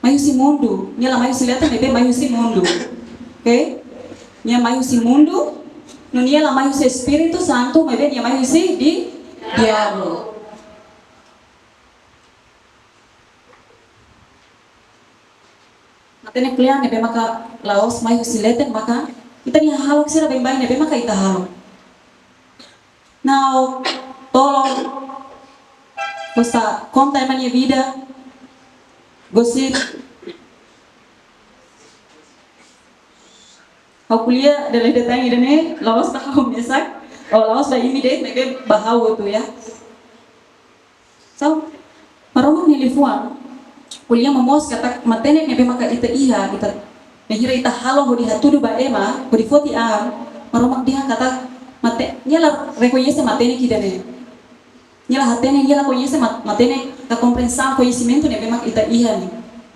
mai husi mundu. Nia la mai husi leten, maibé mai husi mundu. Oke? Nia mai husi mundu, no nia la mai husi Espíritu Santu, maibé nia mai husi di-, diabu. Matenek kle'an ne'ebé maka la'ós mai husi leten maka ita-nia hahalok sira baibain ne'ebé maka ita halo. Na'ok, tolok, gosta konta ema nia vida, gosip. Ha'u ko'alia dala ida tan ida-ne'e, la'ós ba ha'u mesak, oh, la'ós ba imi de'it, maibé ba ha'u hotu ya. So, Maromak nia liafuan ko'alia momoos katak matenek ne'ebé maka ita iha, ita, bainhira ita halo hodi hatudu ba ema, hodi foti an, Maromak dehan katak mate-, nia la rekoñese matenek ida-ne'e. Nia la hatene, nia la koñese mat-, matenek ka komprensaun, koñesimentu ne'ebé mak ita iha ne'e.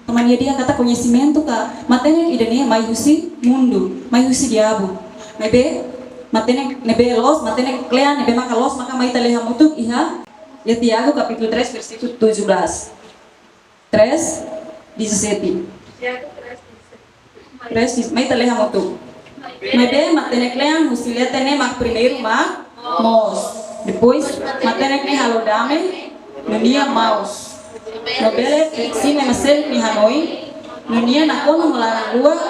Tanba nia dehan katak koñesimentu ka matenek ida-ne'e mai husi mundu, mai husi diabu. Maibé matenek ne'ebé loos, matenek kle'an ne'ebé maka loos maka mai ita lee hamutuk iha, iha Tiago kapítulu tres versíkulu tujuh belas. Tres, dezassete. Tres, mai ita lee hamutuk. Maibé matenek kle'an husi leten ne'e mak primeiru mak moos. Depois, matenek ne'e halo dame, no nia maus. No bele simu ema seluk nia hanoin, no nia nakonu ho laran luak,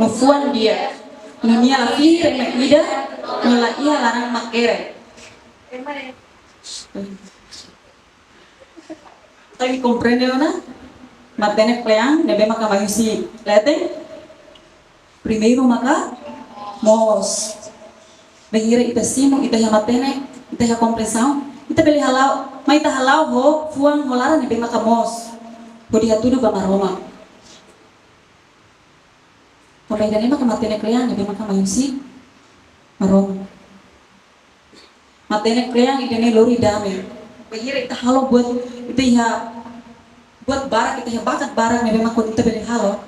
no fuan di'ak. No nia la fihir ema ida, no la iha laran makerek. Imi komprende ona? Matenek kle'an ne'ebé maka mai husi leten, primeiru maka moos. Bainhira ita simu, ita iha matenek, Ita iha komprensaun, ita bele hala'o, mai ita hala'o ho fuan ho laran ne'ebé maka moos hodi hatudu ba Maromak. Tanba ida-ne'e maka matenek kle'an ne'ebé maka mai husi Maromak. Matenek kle'an ida-ne'e lori dame. Bainhira ita halo buat, ita iha buat barak, ita iha bakat barak ne'ebé maka ita bele halo.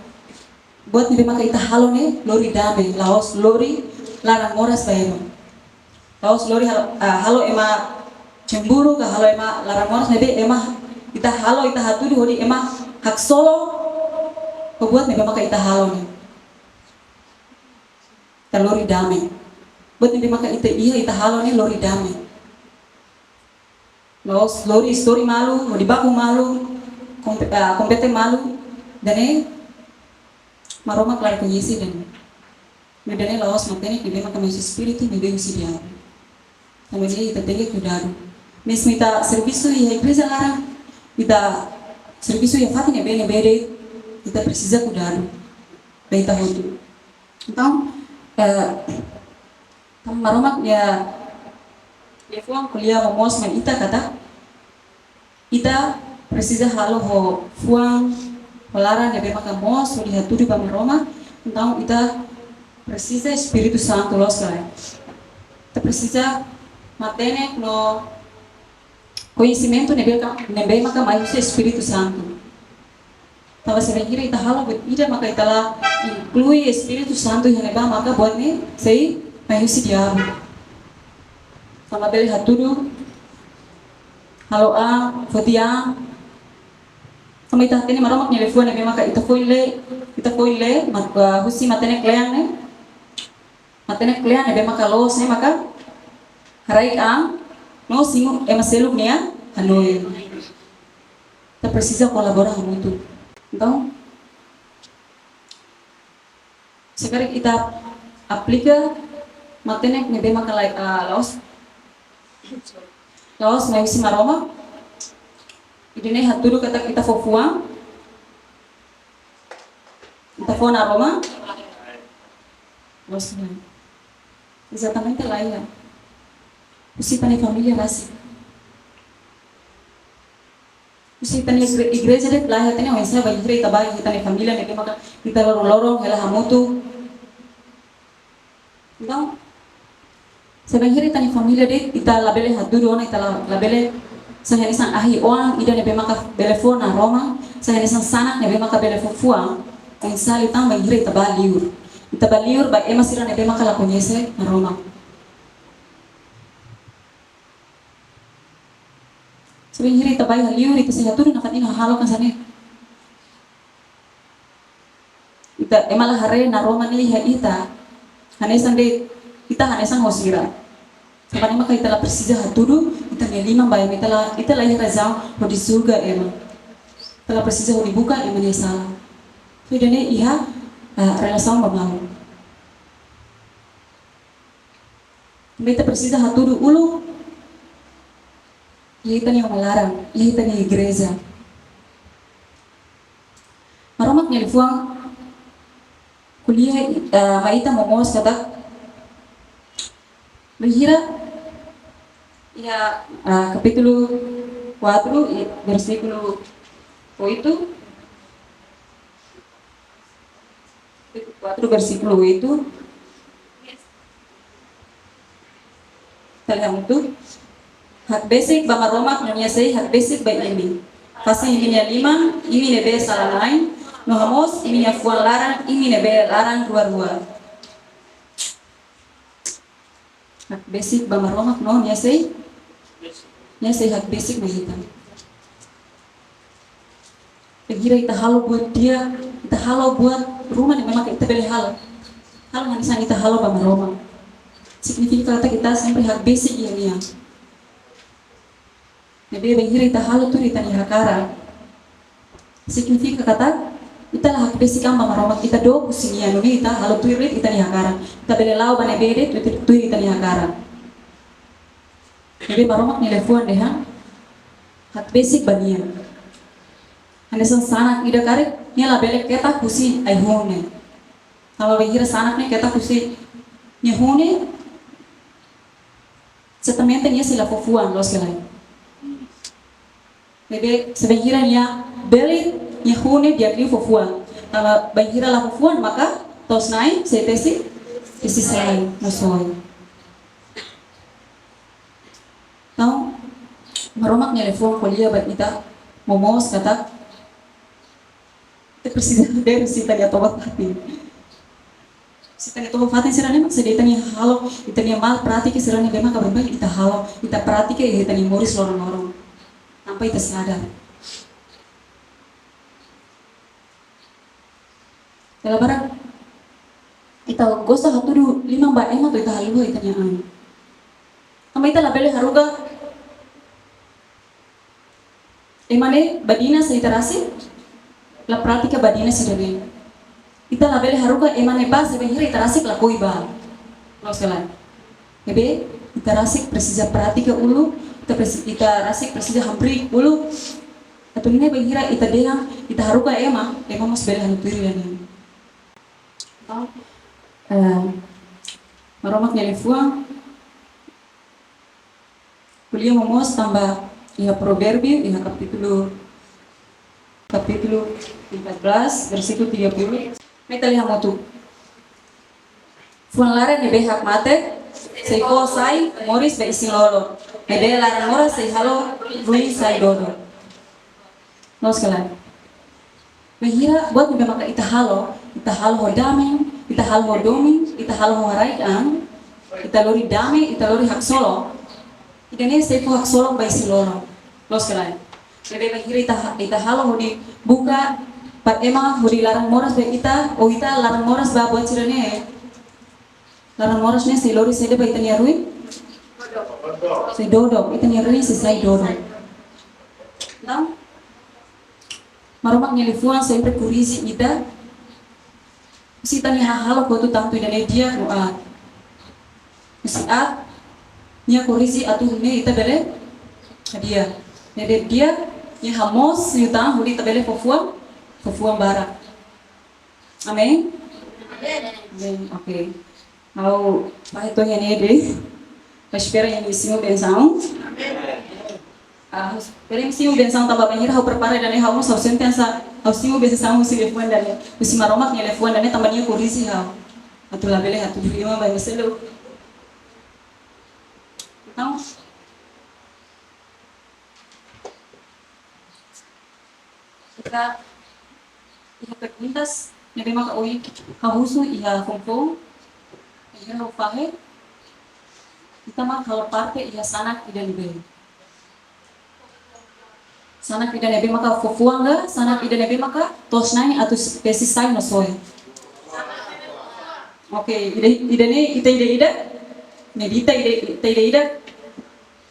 Buat ne'ebé maka ita halo ne'e lori dame, la'ós lori laran moras ba ema. La'ós lori hal-, ah, halo ema cemburu ka halo ema laran moras ne'ebé ema ita halo, ita hatudu hodi ema haksolok ho buat ne'ebé maka ita halo ne'e. Ita lori dame. Buat ne'ebé maka ita iha, ita halo ne'e lori dame. La'ós lori istori malu, hodi baku malu, kompe-, ah, kompete malu, ida-ne'e Maromak la rekoñese ida-ne'e. Ida-ne'e la'ós matenek ne'ebé maka mai husi espíritu, ne'ebé husi diabu. Tanba ne'e ita tenke kuidadu. Mezmu ita servisu iha igreja laran, ita servisu iha fatin ne'ebé, ne'ebé de'it, ita presiza kuidadu. Ba ita hotu. Entaun, eh, tanba Maromak nia, nia liafuan ko'alia momoos mai ita katak, ita presiza halo ho fuan, ho laran ne'ebé maka moos, hodi hatudu ba Maromak, entaun ita presiza Espíritu Santu loos ka lae. Ita presiza matenek no koñesimentu ne'ebé ka, ne'ebé maka mai husi Espíritu Santu. Tanba se bainhira ita halo buat ida maka ita la inklui Espíritu Santu iha ne'ebá maka buat ne'e sei mai husi diabu. Tanba bele hatudu, halo an, foti an. Tanba ita hatene Maromak nia liafuan ne'ebé maka ita foin lee, ita foin lee, maka husi matenek kle'an ne'e. Matenek kle'an ne'ebé maka loos ne'e maka haraik an, no simu ema seluk nia hanoin. Ita presiza kolabora hamutuk. Entaun, se karik ita aplika matenek ne'ebé maka lai, ah, la'ós, la'ós mai husi Maromak, ida-ne'e hatudu katak ita fó fuan, ita fó naroman. La'ós, lae. Ezatamente lae, ya. Husi ita-nia família rasik. Husi ita-nia igre-, igreja de'it lae, ita-nia oinsá bainhira ita bá iha ita-nia família ne'ebé maka ita loron-loron hela hamutuk. Entaun, se bainhira ita-nia família de'it, ita labele hatudu ona, ita la-, labele sai hanesan ahi-oan ida ne'ebé maka bele fó naroman, sai hanesan sanak ne'ebé maka bele fó fuan, oinsá liután bainhira ita bá liur. Ita bá liur ba ema sira ne'ebé maka la koñese Maromak. Se bainhira ita bá iha liur, ita sei hatudu nafatin hahalok hanesan ne'e. Ita, ema la haree naroman ne'e iha ita. Hanesan de'it, ita hanesan ho sira. Tanba ne'e maka ita la presiza hatudu ita-nia liman ba ema, ita la, ita la iha razaun hodi julga ema. Ita la presiza hodi buka ema nia sala. Ida-ne'e iha, ah, relasaun ba malu. Tanba ita presiza hatudu uluk iha ita-nia uma laran, iha ita-nia igreja. Maromak nia liafuan ko'alia, eh, mai ita momoos katak, bainhira iha, eh, kapítulu quatro, i versíkulu oito, quatro versíkulu oito. Ita lee hamutuk. Hakbesik ba Maromak no nia sei hakbesik ba imi. Fase imi-nia liman, imi ne'ebé sala-na'in, no hamoos imi-nia fuan laran, imi ne'ebé laran rua-rua. Hakbesik ba Maromak no nia sei, nia sei hakbesik mai ita. Bainhira ita halo buat di'ak, ita halo buat ruma ne'ebé maka ita bele halo. Halo hanesan ita halo ba Maromak. Signifika katak ita sempre hakbesik iha nia. Ne'ebé bainhira ita halo tuir ita-nia hakarak, signifika katak ita la hakbesik an ba Maromak, ita dook husi nia, nune'e ita halo tuir ita-nia hakarak. Ita bele la'o ba ne'ebé de'it tuir, tuir ita-nia hakarak. Ne'ebé Maromak nia liafuan dehan hakbesik ba nia. Hanesan sanak ida karik, nia labele ketak husi ai-hun ne'e. Tanba bainhira sanak ne'e ketak husi nia hun ne'e, Testamentu nia sei la fó fuan, loos ka lae? Ne'ebé se bainhira nia bele, nia hun ne'e di'ak liu fó fuan. Tanba bainhira la fó fuan maka to'os-na'in sei tesi, tesi sai no soe. Entaun, Maromak nia liafuan ko'alia ba ita momoos katak ita presiza ver se ita-nia toba-fatin. Se ita-nia toba-fatin sira-ne'e mak saida, ita-nia halo, ita-nia mal prátika sira-ne'e maka baibain ita halo, ita pratika iha ita-nia moris loron-loron. Tanpa ita sadar. Dala barak ita gosta hatudu liman ba ema to'o ita haluha ita-nia an. Tanba ita labele haruka ema ne'e badinas se ita rasik la pratika badinas sira-ne'e. Ita labele haruka ema ne'e bá se bainhira ita rasik lakohi bá. Loos ka lae? Ne'ebé ita rasik presiza pratika uluk, ita presi-, ita rasik presiza hamriik uluk. Atu nune'e bainhira ita dehan ita haruka ema, ema mós bele halo tuir ida-ne'e. Entaun, eh, Maromak nia liafuan ko'alia momoos tanba iha Provérbiu, iha kapítulu, kapítulu empat belas, versíkulu tiga puluh. Mai ita lee hamutuk. Fuan laran ne'ebé hakmatek sei fó sai moris ba isin-lolon, maibé laran moras sei halo ruin sai dodok. Loos ka lae? Bainhira buat ne'ebé maka ita halo, ita halo ho dame, ita halo ho domin, ita halo ho haraik-an, ita lori dame, ita lori haksolok, ida-ne'e sei fó haksolok ba isin-lolon. Loos ka lae? Ne'ebé bainhira ita ha-, ita halo hodi buka ba ema hodi laran moras ba ita, ou ita laran moras ba buat sira-ne'e, laran moras ne'e sei lori saida ba ita-nia ruin? Sei dodok, ita-nia ruin sei sai dodok. Entaun, Maromak nia liafuan sempre korrije ita. Husi ita-nia hahalok hotu, tantu ida-ne'e di'ak no aat. Husi aat, nia korrije atu nune'e ita bele hadi'a. Ne'ebé di'ak, nia hamoos liután hodi ita bele fó fuan, fó fuan barak. Amen? Amen. Oke. Ha'u fahe to'o iha ne'e de'it. Ha'u espera imi simu bensaun. Ah, ha'u espera imi simu bensaun tanba bainhira ha'u prepara ida-ne'e, ha'u mós ha'u sente hanesan ha'u simu bensaun husi liafuan ida-ne'e. Husi Maromak nia liafuan ida-ne'e tanba nia korrije ha'u. Atu labele hatudu liman ba ema seluk. Entaun, ita iha perguntas ne'ebé maka ohin ha'u husu iha foufoun, iha ha'u fahe, ita mak halo parte iha sanak ida ne'ebé? Sanak ida ne'ebé maka fó fuan ka, sanak ida ne'ebé maka to'os-na'in atu s-, tesi sai no soe? Oke, ida, ida-ne'e ita ida-idak, medita ida, ita ida-idak,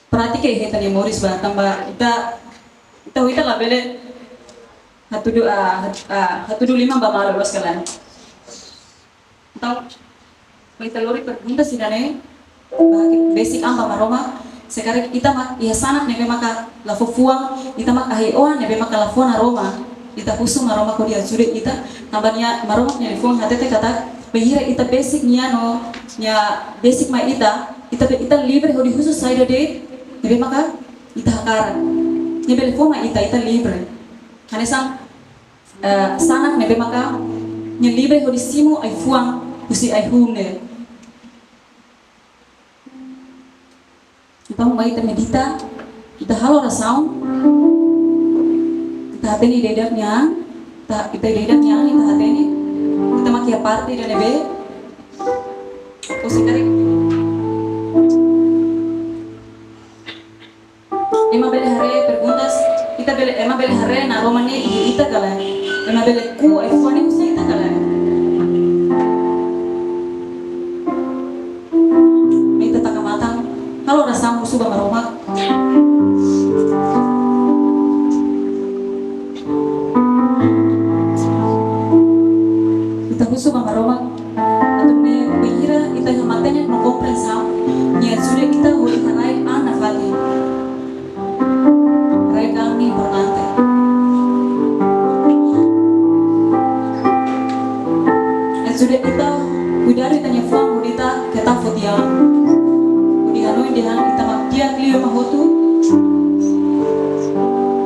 pratika iha ita-nia moris ba, tanba ita, ita ho ita labele hatudu, ah, hat-, ah, hatudu liman ba malu, loos ka lae? Entaun, mai ita lori pergunta ida-ne'e, ba besik an ba Maromak, se karik ita mak iha sanak ne'ebé maka la fó fuan, ita mak ahi-oan ne'ebé maka la fó Maromak, ita husu Maromak hodi ajuda ita, tanba nia Maromak nia liafuan hatete katak, bainhira ita besik nia no, nia besik mai ita, ita be-, ita livre hodi husu saida de'it ne'ebé maka ita hakarak. Nia bele fó mai ita, ita livre. Hanesan, eh, sanak ne'ebé maka nia livre hodi simu ai-fuan husi ai-hun ne'e. Entaun, mai ita medita, ita halo orasaun, ita hatene ida-idak nia an, ita, ita ida-idak nia an, ita hatene, ita mak iha parte ida ne'ebé, ou se karik ema bele haree perguntas, ita bele, ema bele haree naroman ne'e iha ita ka lae? Ema bele kuu ai-fuan ne'e husi ita ka lae? Mai ita taka matan, halo orasaun husu ba Maromak. Ita husu ba Maromak atu nune'e bainhira ita iha matenek no Yang ita mak di'ak liu ema hotu.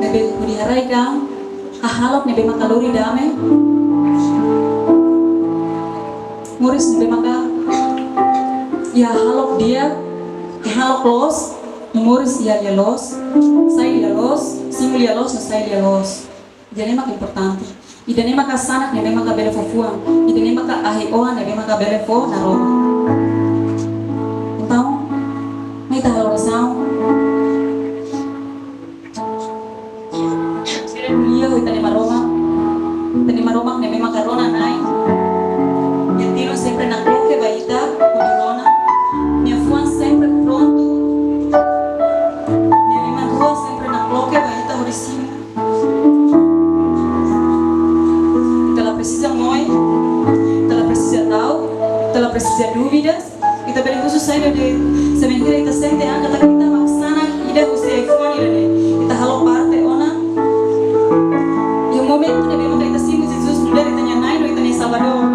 Ne'ebé hodi haraik an hahalok ne'ebé maka lori dame. Moris ne'ebé maka iha hahalok di'ak, hahalok loos, moris iha lia-loos, sai lia-loos, simu lia-loos, no sai lia-loos. Ida-ne'e maka importante. Ida-ne'e maka sanak ne'ebé maka bele fó fuan. Ida-ne'e maka ahi-oan ne'ebé maka bele fó naroman. Entaun, mai ita halo orasaun. Lia ho ita-nia Maromak. Ita-nia Maromak ne'ebé maka rona-na'in. Nia tilun sempre nakloke ba ita hodi rona. Nia fuan sempre prontu. Nia liman-rua sempre nakloke ba ita hodi simu. Ita la presiza moe, ita la presiza ta'uk, ita la presiza dúvidas. Ita bele husu saida de'it, se bainhira ita sente an katak ita mak sanak ida husi ai-fuan ida-ne'e. Ita halo parte ona. Iha momentu ne'ebé maka ita simu Jesus nu'udar ita-nia Na'i no ita-nia Salvadór.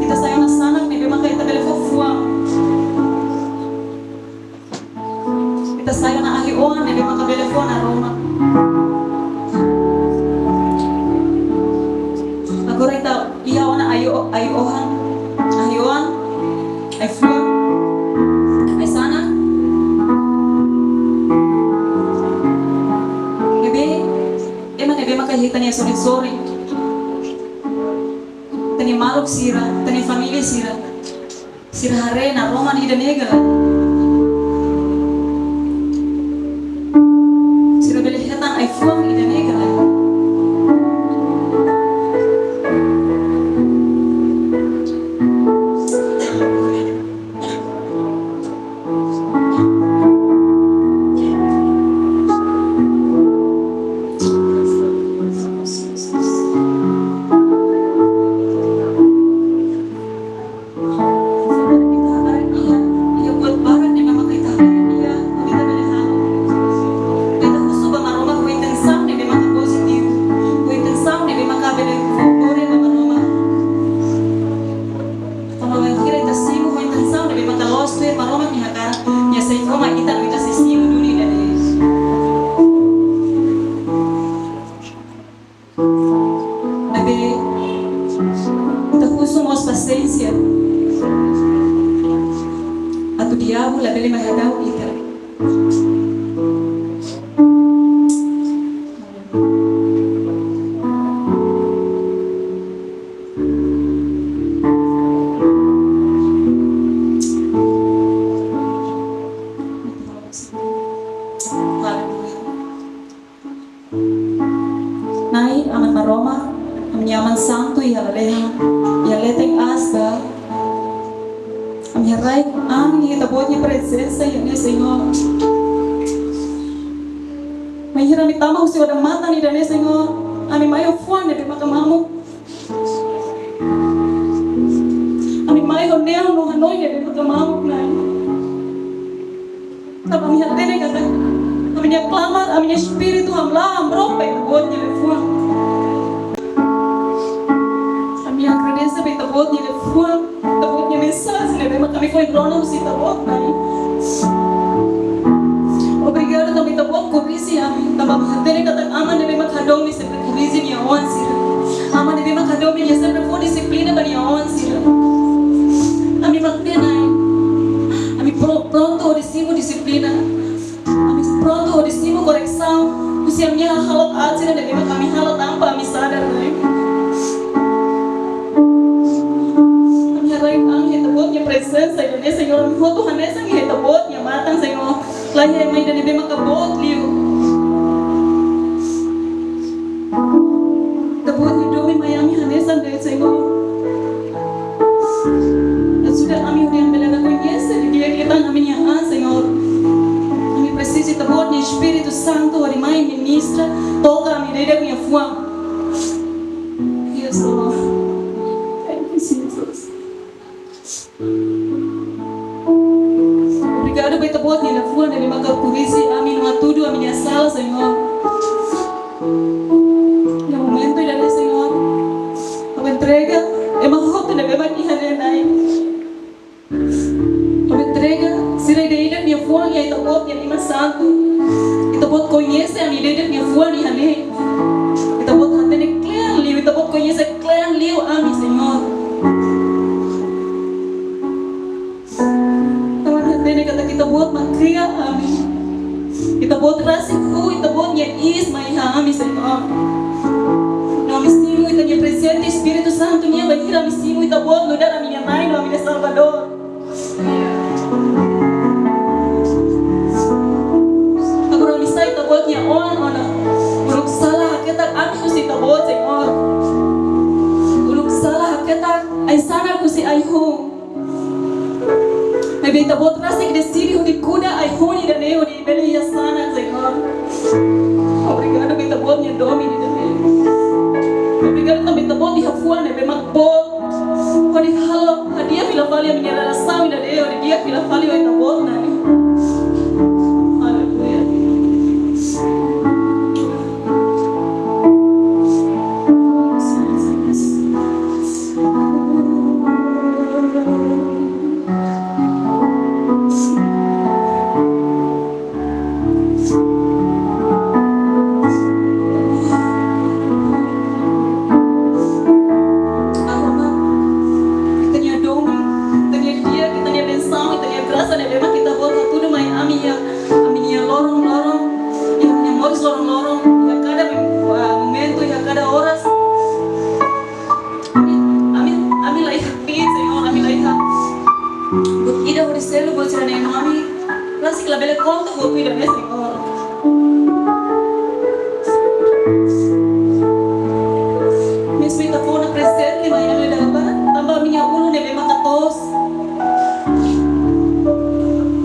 Ita sai ona sanak ne'ebé maka ita bele fó fuan. Ita sai ona ahi-oan ne'ebé maka bele fó naroman. Agora ita iha ona ai-o-, ai-oan, ahi-oan, ai-fuan, ai-sanak. Ne'ebé, ema ne'ebé maka iha ita-nia sorin-sorin. Ita-nia maluk sira, ita-nia família sira. Sira haree naroman ida-ne'e ka lae? Sira bele hetan ai-fuan ida-ne'e ka lae? Ita hakarak iha, iha buat barak ne'ebé maka ita hakarak iha, hodi ita bele halo. Ita husu ba Maromak ho intensaun ne'ebé maka pozitivu, ho intensaun ne'ebé maka bele fó glória ba Maromak. Tanba bainhira ita simu ho intensaun ne'ebé maka loos tuir Maromak nia hakarak, nia sei toma ita no ita sei simu duni ida-ne'e. Maibé, ita husu mós pasiénsia. Atu diabu labele mai hadau ita. Aleluia. Na'i, Aman Maromak, ami-nia Aman Santu iha lalehan, iha leten aas ba. Ami haraik an iha Ita-Boot nia prezensa iha ne'e, Señór. Bainhira ami tama husi odamatan ida-ne'e, Señór, ami mai ho fuan ne'ebé maka mamuk. Ami mai ho neon no hanoin ne'ebé maka mamuk, Na'i. Tanba ami hatene katak ami-nia klamar, ami-nia espíritu hamlaha, hamrook ba Ita-Boot nia liafuan. Ami agradese ba Ita-Boot nia liafuan, Ita-Boot nia mensajen ne'ebé mak ami foin rona husi Ita-Boot, Na'i. Obrigadu tanba Ita-Boot korrije ami, tanba ami hatene katak aman ne'ebé mak hadomi sempre korrije nia oan sira. Aman ne'ebé mak hadomi nia sempre fó dixiplina ba nia oan sira. Ami mak hatene, ami pro-, prontu hodi simu dixiplina. Ami prontu hodi simu koresaun husi ami-nia hahalok aat sira ne'ebé mak ami halo tanpa ami sadar, Na'i. Ami haraik an iha Ita-Boot nia prezensa ida-ne'e, Señór, ami hotu hanesan iha Ita-Boot nia matan, Señór. Laiha ema ida ne'ebé maka boot liu. Ita-Boot nia domin mai ami hanesan de'it, Señór. Ajuda ami hodi ami bele rekoñese didi'ak liután ami-nia an, Señór. Ami presiza Ita-Boot nia Espíritu Santu hodi mai ministra, toka ami ida-idak nia fuan. Yes, Lord. Thank you, Jesus. Obrigadu ba Ita-Boot nia liafuan ne'ebé maka korrije ami no hatudu ami-nia sala, Señór. Iha momentu ida-ne'e, Señór, ha'u entrega ema hotu ne'ebé mak iha ne'e, Na'i. Ami entrega sira ida-idak nia fuan iha Ita-Boot nia liman santu. Ita-Boot koñese ami ida-idak nia fuan iha ne'e. Ita-Boot hatene kle'an liu, Ita-Boot koñese kle'an liu ami, Señór. Tanba ami hatene katak Ita-Boot mak kria ami. Ita-Boot rasik fó Ita-Boot nia iis mai iha ami, Señór. No ami simu Ita-nia prezente Espíritu Santu nian bainhira ami simu Ita-Boot nu'udar ami-nia Na'i no ami-nia Salvadór. Agora ami sai Ita-Boot nia oan ona. Uluk sala haketak ami husi Ita-Boot, Señór. Uluk sala haketak ai-sanak husi ai-hun. Maibé Ita-Boot rasik deside hodi kuda ai-hun ida-ne'e hodi bele iha sanak, Señór. Obrigadu ba Ita-Boot nia domin ida-ne'e. Obrigadu tanba Ita-Boot iha fuan ne'ebé mak boot hodi halo, hadi'a fila fali ami-nia relasaun ida-ne'e hodi di'ak fila fali ho Ita-Boot, Na'i. Aleluia. Ita-nia domin, Ita-nia di'ak, Ita-nia bensaun, Ita-nia grasa ne'ebé mak Ita-Boot hatudu mai ami iha ami-nia loron-loron, iha ami-nia moris loron-loron, iha kada mem-, ah, momentu, iha kada oras. Ami, ami, ami la iha kbiit, Señór, ami la iha buat ida hodi selu buat sira-ne'e no ami rasik labele konta hotu ida-ne'e, Señór. Mezmu Ita fó ona prezente mai ami dala barak, tanba ami-nia ulun ne'ebé mak katoos.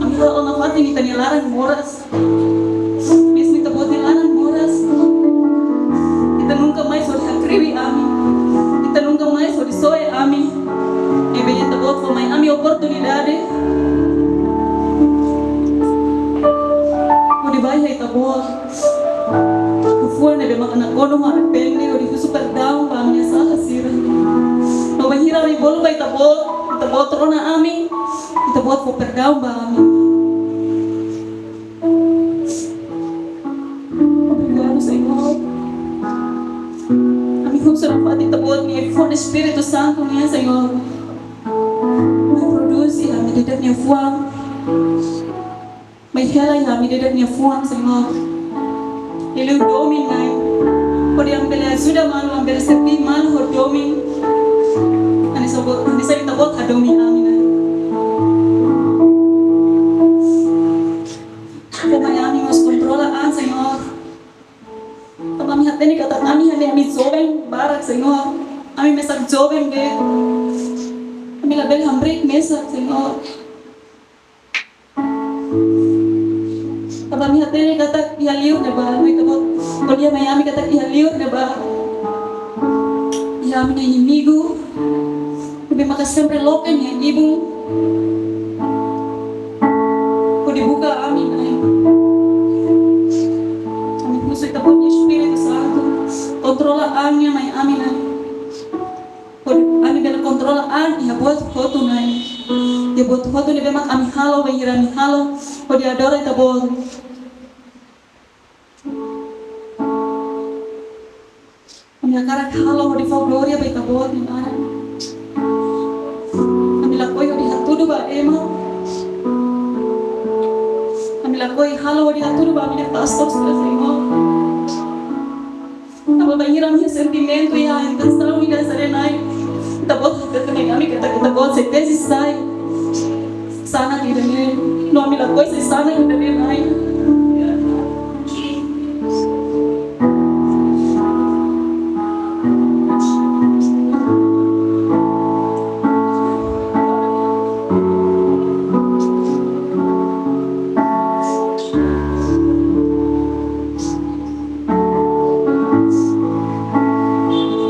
Ami halo nafatin Ita-nia laran moras. Mezmu Ita-Boot nia laran moras, Ita nunka mais hodi hakribi ami, Ita nunka mais hodi soe ami. Maibé Ita-Boot fó mai ami oportunidade hodi bá iha Ita-Boot ho fuan ne'ebé mak nakonu, arrepende, hodi husu perdaun ba ami-nia sala sira. No bainhira ami bolu ba Ita-Boot, Ita-Boot rona ami, Ita-Boot fó perdaun ba ami. Obrigadu, Señór. Ami husu nafatin Ita-Boot nia fuan Espíritu Santu nian, Señór, mai produz iha ami ida-idak nia fuan. Mai hela iha ami ida-idak nia fuan, Señór. Liuliu domin, Na'i. Hodi ami bele ajuda malu, ami bele serví malu ho domin. Hanesan Ita-Boot, hanesan Ita-Boot hadomi ami, Na'i. Fó mai ami mós kontrola an, Señór. Tanba ami hatene katak ami iha ne'e ami joven barak, Señór. Ami mesak joven de'it. Ami labele hamriik mesak, Señór. Tanba ami hatene katak iha li'ur ne'ebá, ami Ita-Boot ko'alia mai ami katak iha li'ur ne'ebá iha ami-nia inimigu ne'ebé maka sempre loke nia ibun hodi buka ami, Na'i. Ami husu Ita-Boot nia Espíritu Santu kontrola an nian mai ami, Na'i. Hodi ami bele kontrola an iha buat hotu, Na'i. Iha buat hotu ne'ebé mak ami halo, bainhira ami halo hodi adora Ita-Boot. Ami hakarak halo hodi fó glória ba Ita-Boot nia naran. Ami lakohi hodi hatudu ba ema. Ami lakohi halo hodi hatudu ba ami-nia pastór sira, Señór. Tanba bainhira ami iha sentimentu, iha intensaun ida hanesan ne'e, Na'i, Ita-Boot hatete mai ami katak Ita-Boot sei tesi sai sanak ida-ne'e. No ami lakohi sai sanak ida-ne'e, Na'i.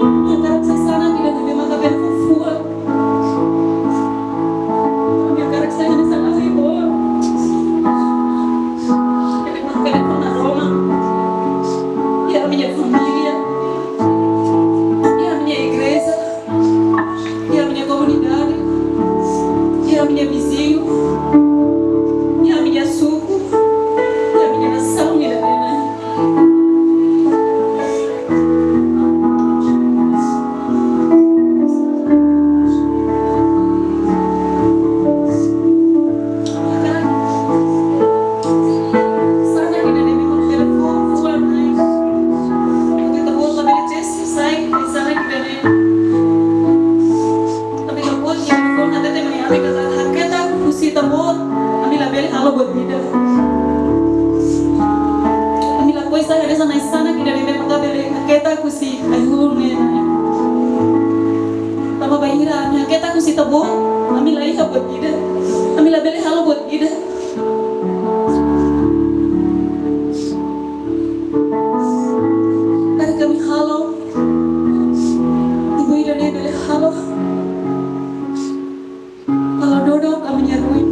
Ami hakarak sai sanak ida ne'ebé maka bele fó fuan. Ami hakarak sai hanesan ahi boot. Keta husi Ita-Boot, ami la iha buat ida, ami labele halo buat ida. Karik ami halo, Ibu Ida-ne'e bele halo. Halo dodok ami-nia ruin.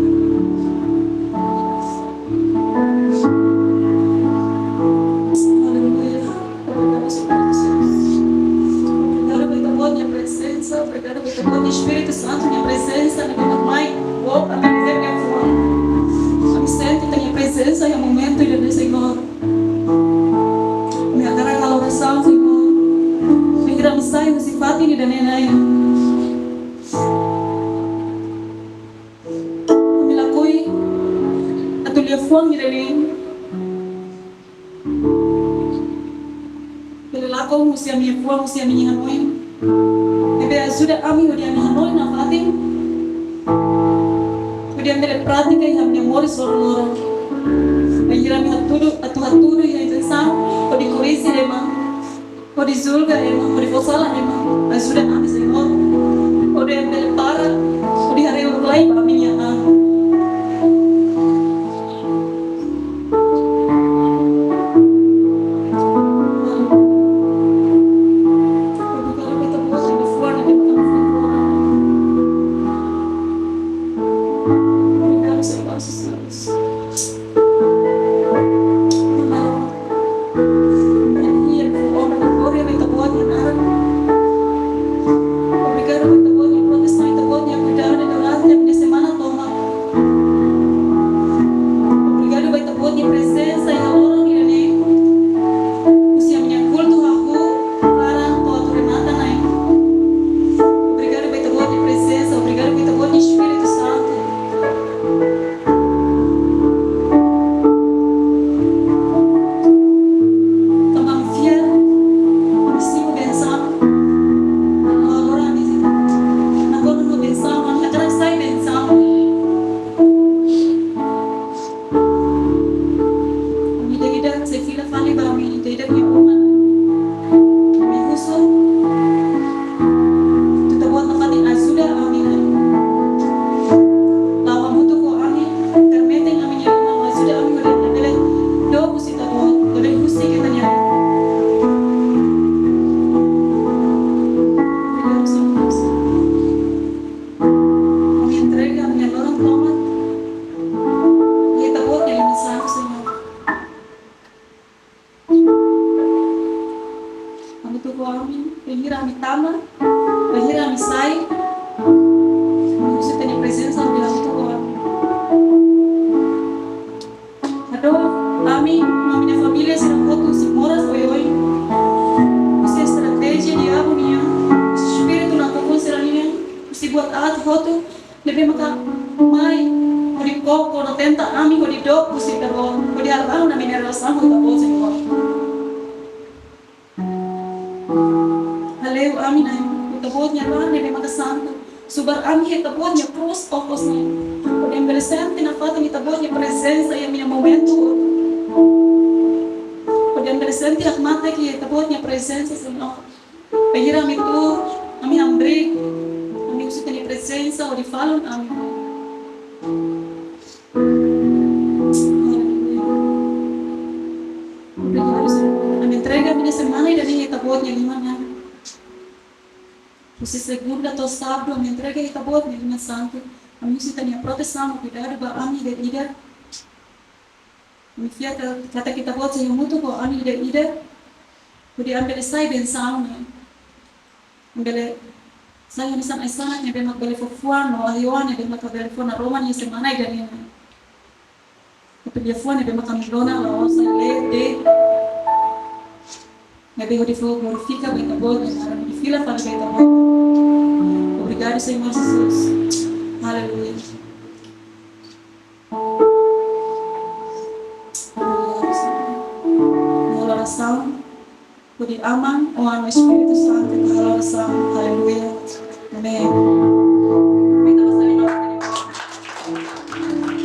Aleluia. Obrigadu, Senhor Jesus. Obrigadu ba Ita-Boot nia prezensa, obrigadu ba Ita-Boot nia Espíritu Santu nia prezensa, ne'ebé mak mai, oh, ami viver nia fuan. Ami sente Ita-nia prezensa iha momentu ida-ne'e, Senhor. Ami hakarak halo orasaun, Senhor. Bainhira ami sai husi fatin ida-ne'e, Na'i. Ami lakohi atu lia fuan ida-ne'e. Bele lakon husi ami-nia fuan, husi ami-nia hanoin. Ne'ebé ajuda ami hodi ami hanoin nafatin. Hodi ami bele pratika iha ami-nia moris loroloron. Bainhira ami hatudu, atu hatudu iha intensaun, hodi korrije ema, hodi julga ema, hodi fó sala ema. Ajuda ami, Senhor. Hodi ami bele para, hodi haree uluk lai ba ami-nia an. Obrigadu ba Ita-Boot nia protesaun, Ita-Boot nia kuidadu durante ami-nia semana tomak. Obrigadu ba Ita-Boot nia prezensa iha loron ida-ne'e. Husi ami-nia kultu hahú, klaran to'o atu remata, Na'i. Obrigadu ba Ita-Boot nia prezensa, obrigadu ba Ita-Boot nia Espíritu Santu. Tanba ami fiar, ami simu bensaun. Agora ami, agora no bensaun, ami hakarak sai bensaun. Ami ida-idak sei fila fali ba ami ida-idak nia uma. Ami husu Ita-Boot nafatin ajuda ami, Na'i. La'o hamutuk ho ami, permite ami-nia uma la'o, ajuda ami hodi ami labele dook husi Ita-Boot, labele husik ita-nia. Obrigadu, Senhor. Ami entrega ami-nia loron tomak iha Ita-Boot nia liman santu, Senhor. Hamutuk ho ami, bainhira ami tama, bainhira ami sai, ami husu Ita-nia prezensa hodi hamutuk ho ami. Hadomi ami, ami-nia família sira hotu, husi moras oioin, husi estratéjia diabu nian, husi espíritu nakukun sira-nian, husi buat aat hotu ne'ebé maka mai hodi koko no tenta ami hodi dook husi Ita-Boot, hodi hala'o ami-nia relasaun ho Ita-Boot, Senhor. Hale'u ami, Na'i, Ita-Boot nia raan ne'ebé maka santu. Subar ami iha Ita-Boot nia krús okos, Na'i. Hodi ami bele sente nafatin Ita-Boot nia prezensa iha ami-nia momentu. Hodi ami bele sente hakmatek iha Ita-Boot nia prezensa, Senhor. Bainhira ami tuur, ami hamriik, ami husu Ita-nia prezensa hodi falun ami. Obrigadu, Senhor. Ami entrega ami-nia semana ida-ne'e iha Ita-Boot nia liman, Na'i. Husi segunda to'o sábadu, ami entrega iha Ita-Boot nia liman santu. Ami husu Ita-nia protesaun, kuidadu ba ami ida-idak. Ami fiar katak Ita-Boot sei hamutuk ho ami ida-idak. Hodi ami bele sai bensaun, Na'i. Ami bele sai hanesan ai-sanak ne'ebé mak bele fó fuan no ai-oan ne'ebé mak bele fó naroman iha semana ida-ne'e, Na'i. Atu lia fuan ne'ebé mak ami rona la'ós sai leten de'it. Ne'ebé hodi fó glorifika ba Ita-Boot nia naran, hodi fila fali ba Ita-Boot. Obrigadu, Senhor Jesus. Aleluia. Halo orasaun. Hodi Aman, Oan no Espíritu Santu, halo orasaun. Aleluia. Amen.